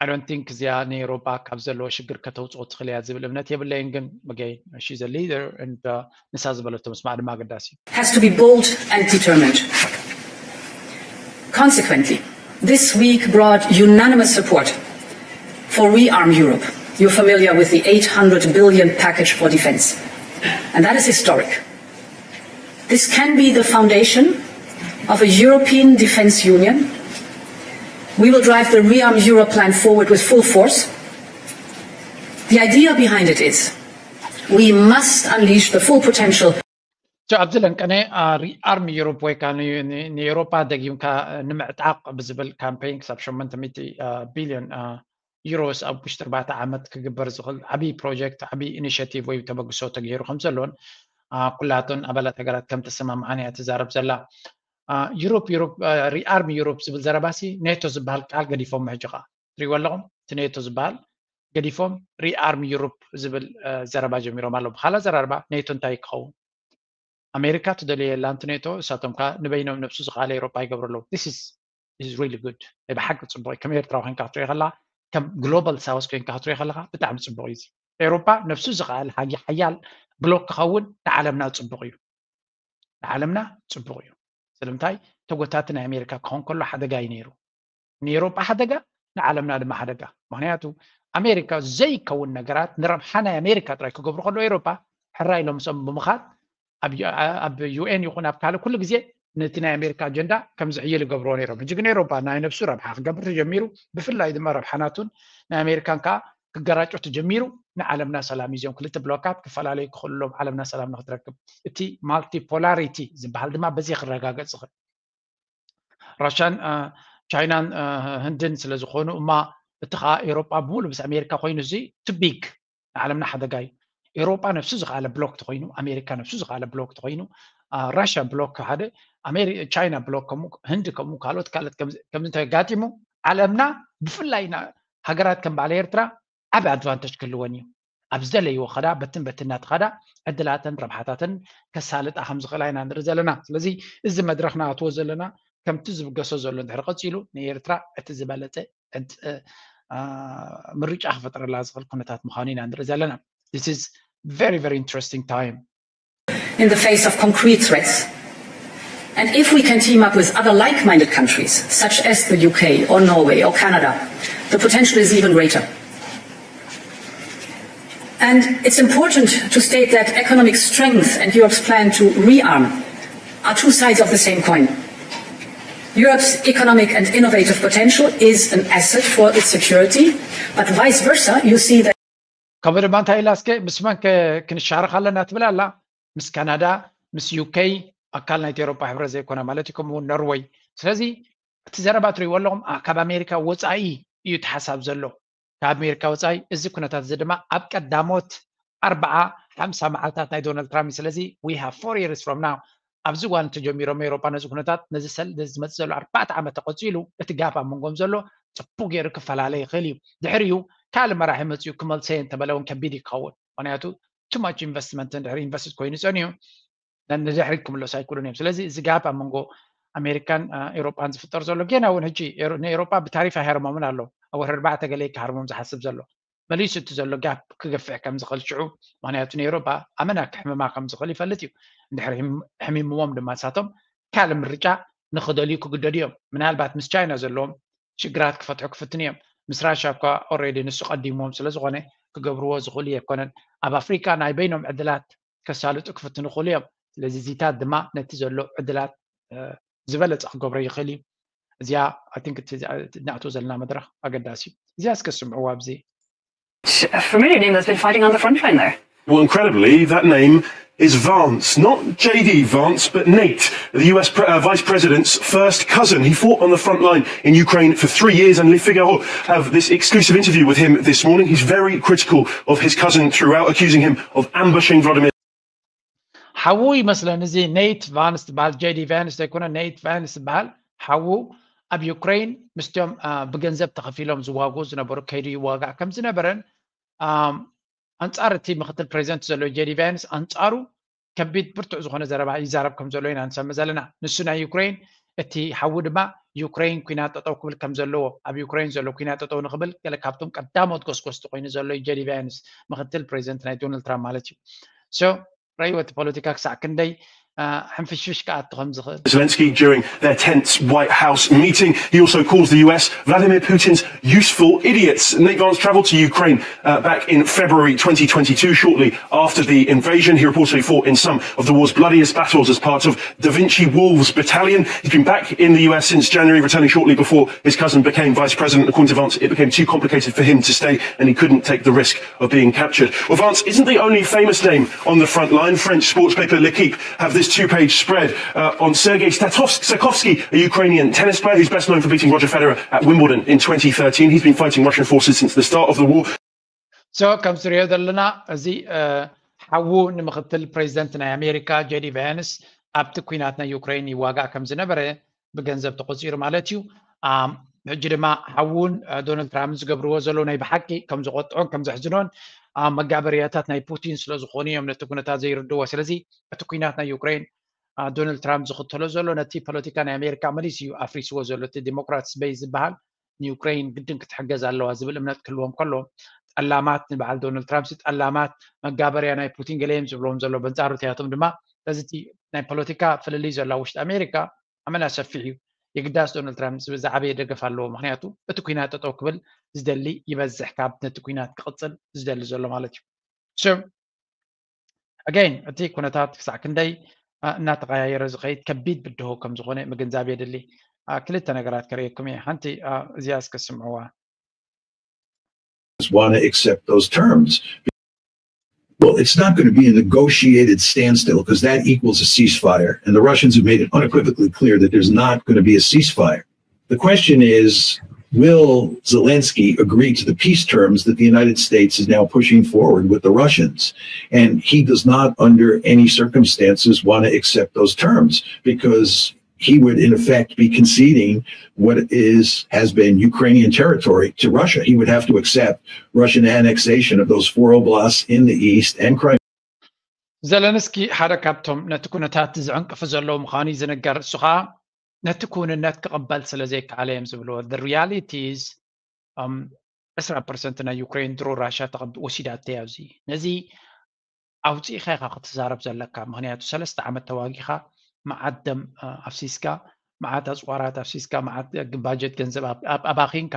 I don't think እዚኣ ንኤውሮፓ ካብ ዘለዎ ሽግር ከተውፅኦ ትኽእል እያ ዝብል እምነት የብለይን። ግን again she's a leader and ንሳ ዝበለቶ ምስማዕ ድማ ኣገዳሲ እዩ። Has to be bold and determined. Consequently, this week brought unanimous support for Rearm Europe. You're familiar with the eight hundred billion package for defense, and that is historic. This can be the foundation of a European defense union. We will drive the Rearm Europe plan forward with full force. The idea behind it is we must unleash the full potential. ኣብዚ ለንቀነ ሪኣርም ዩሮፕ ወይ ከዓ ንኤውሮፓ ደጊምካ ንምዕጣቕ ብዝብል ካምፔይን ክሳብ ሸሞንተ ሚእቲ ቢልዮን ዩሮስ ኣብ ውሽጢ ኣርባዕተ ዓመት ክግበር ዝኽእል ዓብዪ ፕሮጀክት፣ ዓብዪ ኢኒሽቲቭ ወይ ተበግሶ ተገይሩ ከም ዘሎን ኩላተን ኣባላት ሃገራት ከም ተሰማምዓን እያ ትዛረብ ዘላ። ዩሮፕ ዩሮፕ ሪኣርም ዩሮፕ ዝብል ዘረባሲ ኔቶ ዝበሃል ቃል ገዲፎም ሕጂ ከዓ ትሪእዎ ኣለኹም። እቲ ኔቶ ዝበሃል ገዲፎም ሪኣርም ዩሮፕ ዝብል ዘረባ ጀሚሮም ኣለዉ። ብካላ ዘራርባ ኔቶ እንታይ ክኸውን? ኣሜሪካ ትደልዮ የላን ኔቶ፣ እሳቶም ከዓ ንበይኖም ነብሱ ዝኸኣለ ኤውሮጳ ይገብሩ ኣለዉ። This is is really good። ናይ ብሓቂ ጽቡቕ እዩ። ከም ኤርትራዊ ኮይንካ ክትሪኦ ከላ፣ ከም ግሎባል ሳውስ ኮይንካ ክትሪኦ ከለካ ብጣዕሚ ጽቡቕ እዩ። እዚ ኤውሮጳ ነፍሱ ዝኸኣል ሓያል ብሎክ ክኸውን ንዓለምና ጽቡቕ እዩ። ንዓለምና ጽቡቕ እዩ። ስለምንታይ? ተጎታቲ ናይ ኣሜሪካ ክኸውን ከሎ ሓደጋ እዩ ነይሩ። ንኤውሮጳ ሓደጋ፣ ንዓለምና ድማ ሓደጋ። ምክንያቱ ኣሜሪካ ዘይከውን ነገራት ንረብሓ ናይ ኣሜሪካ ጥራይ ክገብሩ ከሎ ኤውሮጳ ሕራይ ኢሎም ምስኦም ብምኻድ ኣብ ዩ- ኣብ ዩኤን ይኹን ኣብ ካልእ ኩሉ ግዜ ነቲ ናይ ኣሜሪካ ኣጀንዳ ከም ዝሕይል ይገብርዎ ነይሮም። ሕጂ ግን ኤውሮጳ ናይ ነብሱ ረብሓ ክገብር ተጀሚሩ፣ ብፍላይ ድማ ረብሓ ናቱን ናይ ኣሜሪካን ከዓ ክገራጮ ተጀሚሩ። ንዓለምና ሰላም እዩ። እዚኦም ክልተ ብሎካት ክፈላለዩ ክኽእሉሎም ዓለምና ሰላም ንክትረክብ። እቲ ማልቲፖላሪቲ ዝበሃል ድማ በዚ ክረጋገጽ ይኽእል። ራሻን ቻይናን ህንድን ስለ ዝኾኑ እማ፣ እቲ ከዓ ኤውሮጳ ብምሉእ ምስ ኣሜሪካ ኮይኑ እዚ ቱ ቢግ ንዓለምና ሓደጋ እዩ። ኤውሮጳ ነፍሱ ዝኸኣለ ብሎክ ተኮይኑ፣ ኣሜሪካ ነፍሱ ዝኸኣለ ብሎክ ተኮይኑ፣ ራሽያ ብሎክ ሓደ፣ ቻይና ብሎክ ከምኡ፣ ህንዲ ከምኡ፣ ካልኦት ካልኦት ከምዚ ተጋጢሙ ዓለምና ብፍላይ ሃገራት ከም በዓል ኤርትራ ዓብ ኣድቫንተጅ ክህልወን እዩ። ኣብ ዝደለይዎ ከዳ በትን በትን እናተኸዳ ዕድላተን ረብሓታተን ከሳልጣ ከም ዝኽእላ ኢና ንርኢ ዘለና። ስለዚ እዚ መድረኽ ንኣትዎ ዘለና ከምቲ ዝብገሶ ዘሎ እንድሕር ቀፂሉ ንኤርትራ እቲ ዝበለፀ ምርጫ ክፈጥረላ ዝኽእል ኩነታት ምዃኑ ኢና ንርኢ ዘለና። This is very, very interesting time. In the face of concrete threats. And if we can team up with other like-minded countries, such as the U K or Norway or Canada, the potential is even greater. And it's important to state that economic strength and Europe's plan to rearm are two sides of the same coin. Europe's economic and innovative potential is an asset for its security, but vice versa, you see that ከምኡ ድማ እንታይ ኢላ እስከ ምስ መን ክንሻረኽ ኣለና ትብል ኣላ? ምስ ካናዳ፣ ምስ ዩኬ፣ ኣካል ናይቲ ኤውሮጳ ሕብረት ዘይኮነ ማለት እዩ፣ ከምኡ እውን ኖርወይ። ስለዚ እቲ ዘረባ ትሪእዎ ኣለኹም ካብ ኣሜሪካ ወፃኢ እዩ እቲ ሓሳብ ዘሎ። ካብ ኣሜሪካ ወፃኢ እዚ ኩነታት እዚ ድማ ኣብ ቀዳሞት ኣርባዓ ሓምሳ መዓልታት ናይ ዶናልድ ትራምፕ። ስለዚ we have four years from now ኣብዚ እዋን ተጀሚሮም ኤውሮጳ ነዚ ኩነታት ነዚ ዝመፅእ ዘሎ ኣርባዕተ ዓመት ተቐፂሉ እቲ ጋፕ ኣብ መንጎም ዘሎ ፅቡቅ ገይሩ ክፈላለ ይኽእል እዩ። ድሕሪኡ ካልእ መራሒ መፅኡ ክመልሰ እንተበለ እውን ከቢድ እዩ ክኸውን። ምክንያቱ too much investment ድሕሪ ኢንቨስት ኮይኑ ፀኒሑ ንድሕሪት ክምለሱ ኣይክእሉን እዮም። ስለዚ እዚ ጋፕ ኣብ መንጎ ኣሜሪካን ኤውሮጳን ዝፍጠር ዘሎ ገና እውን ሕጂ ንኤውሮጳ ብታሪፍ ኣይሃርሞምን ኣሎ። ኣብ ወርሒ ኣርባዕተ ገለ ክሃርሞም ዝሓስብ ዘሎ መሊሱ እቲ ዘሎ ጋፕ ክገፍሕ ከም ዝኽእል ሽዑ፣ ምክንያቱ ንኤውሮጳ ኣመና ክሕምማ ከም ዝኽእል ይፈልጥ እዩ። እንድሕር ሕሚምዎም ድማ ንሳቶም ካልእ ምርጫ ንኽደልዩ ክግደዱ እዮም። ምናልባት ምስ ቻይና ዘለዎም ሽግራት ክፈትሑ ክፍትኑ እዮም። ምስ ራሽያ እኳ ኦሬዲ ንሱ ቀዲምዎም ስለ ዝኾነ ክገብርዎ ዝኽእሉ ኣይኮነን። ኣብ ኣፍሪካ ናይ በይኖም ዕድላት ከሳልጡ ክፍትኑ ይኽእሉ እዮም። ስለዚ እዚታት ድማ ነቲ ዘሎ ዕድላት ዝበለፀ ክገብሮ ይኽእል እዩ። እዚኣ I think ናእትዎ ዘለና መድረኽ ኣገዳሲ እዩ። እዚኣ እስከ ስምዕዋ ኣብዚ A familiar name that's been fighting on the front line there. Well, incredibly, that name is Vance, not J D Vance, but Nate, the U S pre- uh, Vice President's first cousin. He fought on the front line in Ukraine for three years, and Le Figaro have this exclusive interview with him this morning. He's very critical of his cousin throughout, accusing him of ambushing Vladimir. ሓዉ ይመስለን እዚ ኔት ቫንስ ዝበሃል፣ ጄዲ ቫንስ ዘይኮነ ኔት ቫንስ ዝበሃል ሓዉ ኣብ ዩክሬን ምስቶም ብገንዘብ ተኸፊሎም ዝዋግኡ ዝነበሩ ከይዱ ይዋጋእ ከም ዝነበረን ኣንጻር እቲ ምክትል ፕሬዚደንት ዘሎ ጄዲ ቫንስ ኣንጻሩ ከቢድ ብርቱዕ ዝኾነ ዘረባ ይዛረብ ከም ዘሎ ኢና ንሰምዕ ዘለና። ንሱ ናይ ዩክሬን እቲ ሓዉ ድማ ዩክሬን ኩናት ጠጠው ክብል ከም ዘለዎ ኣብ ዩክሬን ዘሎ ኩናት ጠጠው ንክብል ገለ ካብቶም ቀዳሞት ጎስጎስቲ ኮይኑ ዘሎ ጄዲ ቫንስ ምክትል ፕሬዚደንት ናይ ዶናልድ ትራምፕ ማለት እዩ። ረእይዎ እቲ ፖለቲካ ክሳዕ ክንደይ ሕንፍሽፍሽ ክኣቱ ከም ዝኽእል። Zelensky during their tense White House meeting. He also calls the U S Vladimir Putin's useful idiots. Nate Vance travelled to Ukraine uh, back in February twenty twenty-two, shortly after the invasion. He reportedly fought in some of the war's bloodiest battles as part of Da Vinci Wolves Battalion. He's been back in the U S since January, returning shortly before his cousin became vice president. According to Vance, it became too complicated for him to stay and he couldn't take the risk of being captured. Well, Vance isn't the only famous name on the front line. French sports paper L'Equipe have this two-page spread uh, on Sergei Statovsky, a Ukrainian tennis player who's best known for beating Roger Federer at Wimbledon in twenty thirteen. He's been fighting Russian forces since the start of the war. So, ከም ዝሪኦ ዘለና እዚ ሓዉ ንምክትል ፕሬዚደንት ናይ ኣሜሪካ ጄዲ ቫንስ ኣብቲ ኩናት ናይ ዩክሬን ይዋጋእ ከም ዝነበረ ብገንዘብ ተቆፂሩ ማለት እዩ። ሕጂ ድማ ሓዉን ዶናልድ ትራምፕ ዝገብርዎ ዘለዉ ናይ ብሓቂ ከም ዝቆጥዖን ከም ዘሕዝኖን መጋበርያታት ናይ ፑቲን ስለ ዝኾኑ እዮም ነቲ ኩነታት ዘይርድዎ። ስለዚ እቲ ኩናት ናይ ዩክሬን ዶናልድ ትራምፕ ዝኽተሎ ዘሎ ነቲ ፖለቲካ ናይ ኣሜሪካ መሊስ እዩ ኣፍሪስዎ ዘሎ። እቲ ዲሞክራትስ በይ ዝበሃል ንዩክሬን ግድን ክትሕገዝ ኣለዋ ዝብል እምነት ክህልዎም ከሎ፣ ጠላማት ንበዓል ዶናልድ ትራምፕ ጠላማት መጋበርያ ናይ ፑቲን ገለ እዮም ዝብልዎም ዘሎ። በንጻሩ እቲኣቶም ድማ በዚ ናይ ፖለቲካ ፍልልይ ዘሎ ውሽጢ ኣሜሪካ ኣመና ሰፊሕ እዩ። የግዳስ ዶናልድ ትራምፕ ዝዓበየ ደገፍ ኣለዎ። ምክንያቱ እቲ ኩናት ጠጠው ክብል ዝደሊ ይበዝሕ ካብ ነቲ ኩናት ክቕፅል ዝደሊ ዘሎ ማለት እዩ። ኣገይን እቲ ኩነታት ክሳዕ ክንደይ እናተቀያየረ ዝኸይድ ከቢድ ብድሆ ከም ዝኾነ ምግንዛብ የድሊ። ክልተ ነገራት ከርእየኩም እየ። ሓንቲ እዚኣ እስከ ስምዕዋ። Want to accept those terms. Well, it's not going to be a negotiated standstill because that equals a ceasefire. And the Russians have made it unequivocally clear that there's not going to be a ceasefire. The question is, will Zelensky agree to the peace terms that the United States is now pushing forward with the Russians? And he does not, under any circumstances, want to accept those terms because he would, in effect, be conceding what is has been Ukrainian territory to Russia. He would have to accept Russian annexation of those four oblasts in the east and Crimea. ዘለንስኪ ሓደ ካብቶም ነቲ ኩነታት ዝዕንቅፉ ዘለዉ ምዃኑ እዩ ዝንገር። እሱ ከዓ ነቲ ክውንነት ክቕበል ስለ ዘይከኣለ እዮም ዝብልዎ። The reality is ዕስራ ፐርሰንት ናይ ዩክሬን ድሮ ራሻ ወሲዳተይ ኣብዚ ነዚ ኣውፂእኻ ኢኻ ክትዛረብ ዘለካ። ምክንያቱ ሰለስተ ዓመት ተዋጊኻ መዓት ደም ኣፍሲስካ፣ መዓት ኣፅዋራት ኣፍሲስካ፣ መዓት ባጀት ገንዘብ ኣባኺንካ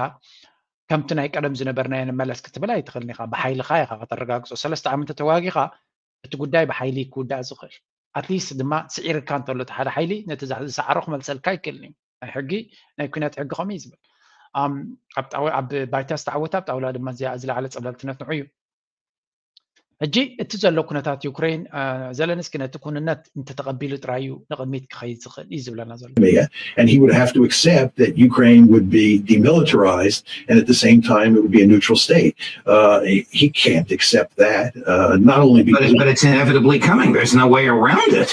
ከምቲ ናይ ቀደም ዝነበርናዮ ንመለስ ክትብል ኣይትኽእልን ኢኻ። ብሓይልኻ ኢኻ ከተረጋግፆ። ሰለስተ ዓመት ተዋጊኻ እቲ ጉዳይ ብሓይሊ ክውዳእ ዝኽእል ኣትሊስት ድማ ስዒርካ እንተሎ እቲ ሓደ ሓይሊ ነቲ ዝሰዓሮ ክመልሰልካ ኣይክእልን እዩ። ናይ ሕጊ ናይ ኩናት ሕጊ ከምኡ እዩ ዝብል። ኣብ ባይታ ዝተዓወተ ኣብ ጣውላ ድማ እዚኣ ዝለዓለ ፀብለልትነት ንዑ እዩ። ሕጂ እቲ ዘሎ ኩነታት ዩክሬን ዘለንስኪ ነቲ ኩንነት እንተተቐቢሉ ጥራይ እዩ ንቕድሚት ክኸይድ ዝኽእል እዩ ዝብለና ዘሎ። And he would have to accept that Ukraine would be demilitarized and at the same time it would be a neutral state. Uh, he can't accept that, uh, not only because... But, but it's inevitably coming. There's no way around it.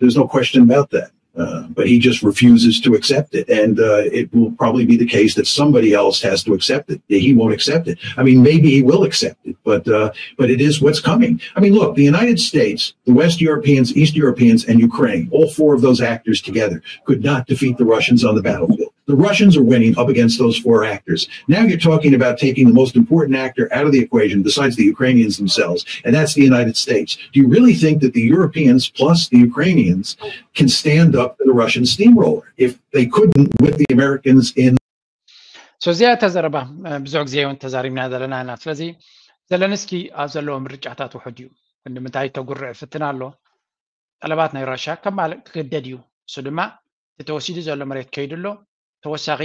There's no question about that. Uh, but he just refuses to accept it. And uh, it will probably be the case that somebody else has to accept it. He won't accept it. I mean, maybe he will accept it, but uh, but it is what's coming. I mean, look, the United States, the West Europeans, East Europeans, and Ukraine, all four of those actors together could not defeat the Russians on the battlefield. The Russians are winning up against those four actors. Now you're talking about taking the most important actor out of the equation besides the Ukrainians themselves, and that's the United States. Do you really think that the Europeans plus the Ukrainians can stand up to the Russian steamroller if they couldn't with the Americans in So እዚኣ ተዘረባ ብዙሕ ግዜ እውን ተዛሪብና ዘለና ኢና። ስለዚ ዘለንስኪ ኣብ ዘለዎ ምርጫታት ውሑድ እዩ። ንምንታይ ተጉርዕ ፍትን ኣሎ። ጠለባት ናይ ራሽያ ከማልእ ክግደድ እዩ። እሱ ድማ እቲ ተወሲዱ ዘሎ መሬት ከይዱ ኣሎ። ተወሳኺ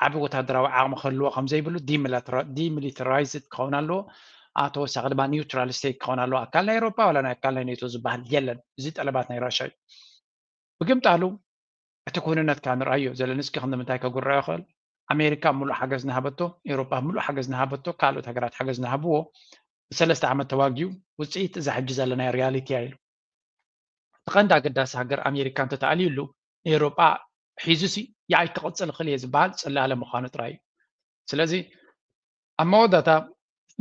ዓቢ ወታደራዊ ዓቕሚ ክህልዎ ከም ዘይብሉ፣ ዲሚሊተራይዝድ ክኸውን ኣለዎ። ተወሳኺ ድማ ኒውትራል ስቴት ክኸውን ኣለዎ። ኣካል ናይ ኤሮፓ ዋላ ናይ ኣካል ናይ ኔቶ ዝበሃል የለን። እዚ ጠለባት ናይ ራሽያ እዩ። ብግምጣሉ እቲ ክውንነት ከዓ ንርኣዮ። ዘለንስኪ ከም ንምንታይ ከጉርዕ ይኽእል? ኣሜሪካ ሙሉእ ሓገዝ ንሃበቶ፣ ኤሮፓ ሙሉእ ሓገዝ ንሃበቶ፣ ካልኦት ሃገራት ሓገዝ ንሃብዎ፣ ብሰለስተ ዓመት ተዋጊኡ ውፅኢት እዛ ሕጂ ዘለናዮ ሪያሊቲ እያ ኢሉ። እቲ ቀንዲ ኣገዳሲ ሃገር ኣሜሪካ እንተተኣልዩሉ ንኤሮጳ ሒዙሲ የኣይ ክቕፅል እኽእል እየ ዝበሃል ፅላለ ምዃኑ ጥራይ እዩ። ስለዚ ኣብ መወዳእታ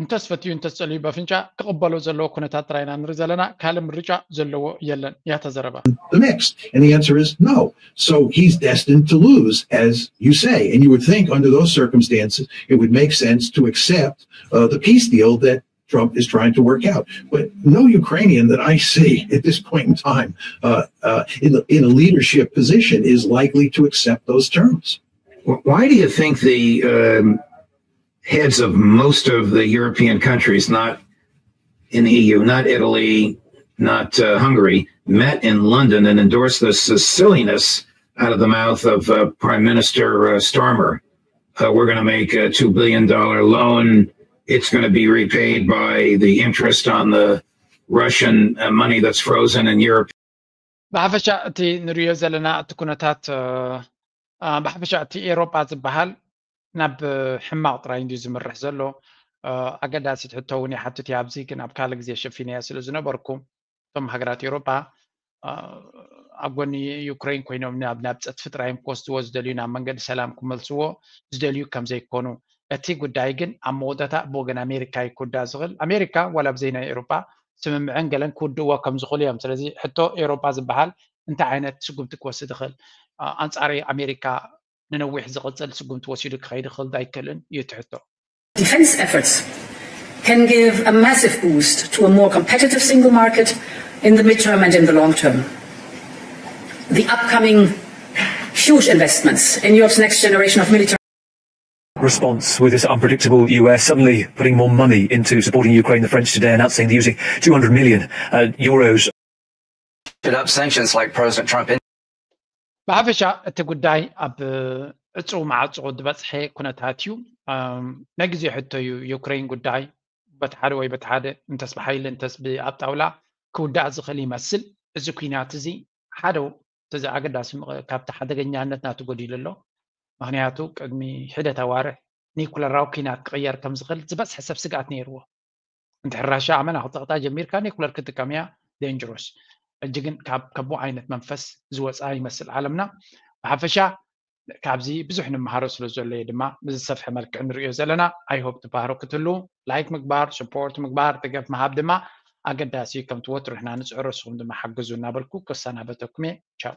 እንተስፈትዩ እንተስፀልዩ በፍንጫ ክቕበሎ ዘለዎ ኩነታት ጥራይ ኢና ንርኢ ዘለና። ካልእ ምርጫ ዘለዎ የለን። ያታ ዘረባ። The mix. And the answer is no. So he's destined to lose, as you say. And you would think under those circumstances, it would make sense to accept uh, the peace deal that Trump is trying to work out. But no Ukrainian that I see at this point in time uh, uh, in, the, in a leadership position is likely to accept those terms. Why do you think the um, heads of most of the European countries, not in the E U, not Italy, not uh, Hungary, met in London and endorsed this uh, silliness out of the mouth of uh, Prime Minister uh, Starmer? Uh, we're going to make a two billion dollar loan. It's going to be repaid by the interest on the Russian uh, money that's frozen in Europe. ብሓፈሻ እቲ ንሪኦ ዘለና እቲ ኩነታት ብሓፈሻ እቲ ኤሮጳ ዝበሃል ናብ ሕማቕ ጥራይ እንድዩ ዝምርሕ ዘሎ። ኣገዳሲት ሕቶ እውን ይሓትት እያ። ኣብዚ ግን ኣብ ካልእ ግዜ ሸፊነያ ስለ ዝነበርኩ እቶም ሃገራት ኤሮጳ ኣብ ጎኒ ዩክሬን ኮይኖም ናብ ናብ ጸድፊ ጥራይ እዮም ክወስድዎ ዝደልዩ፣ ናብ መንገዲ ሰላም ክመልስዎ ዝደልዩ ከም ዘይኮኑ፣ እቲ ጉዳይ ግን ኣብ መወዳእታ ብወገን ኣሜሪካ እዩ ክውዳእ ዝኽእል። ኣሜሪካ ዋላ ብዘይ ናይ ኤሮጳ ስምምዕን ገለን ክውድእዎ ከም ዝኽእሉ እዮም። ስለዚ ሕቶ ኤሮጳ ዝበሃል እንታይ ዓይነት ስጉምቲ ክወስድ ይኽእል? ኣንፃር ኣሜሪካ ንነዊሕ ዝቕፅል ስጉምቲ ወሲዱ ክኸይድ ይኽእል ዶ ኣይክእልን እዩ እቲ ሕቶ። Defense efforts can give a massive boost to a more competitive single market in the midterm and in the long term. The upcoming huge investments in Europe's next generation of military response with this unpredictable U S suddenly putting more money into supporting Ukraine. The French today announcing they're using two hundred million uh, euros. Up sanctions like President Trump. ብሓፈሻ እቲ ጉዳይ ኣብ ዕፁው ማዕፅኡ ዝበፅሐ ኩነታት እዩ። ናይ ግዜ ሕቶ እዩ። ዩክሬን ጉዳይ በቲ ሓደ ወይ በቲ ሓደ እንተስ ብሓይሊ እንተስ ኣብ ጣውላ ክውዳእ ዝኽእል ይመስል። እዚ ኩናት እዚ ሓደ እቲ ኣገዳሲ ካብቲ ሓደገኛነት ናቱ ጎዲሉ ኣሎ። ምክንያቱ ቅድሚ ሒደት ኣዋርሕ ኒኩለራዊ ኩናት ክቕየር ከም ዝኽእል ዝበዝሐ ሰብ ስግኣት ነይርዎ። እንድሕር ራሻ ኣመና ክተቕጣ ጀሚርካ ኒኩለር ክትጥቀም እያ dangerous። ሕጂ ግን ካብ ከምኡ ዓይነት መንፈስ ዝወፅኣ ይመስል ዓለምና። ብሓፈሻ ካብዚ ብዙሕ ንምሃሮ ስለ ዘሎ እዩ ድማ ብዝሰፍሐ መልክዕ ንሪኦ ዘለና። I hope ትባህሮ ክትህሉ ላይክ ምግባር፣ support ምግባር፣ ደገፍ ምሃብ ድማ ኣገዳሲ እዩ። ከምቲ ወትሩ ንሕና ንፅዕሮ ንስኹም ድማ ሓግዙ እናበልኩ ክሰናበተኩም እየ። ቻው።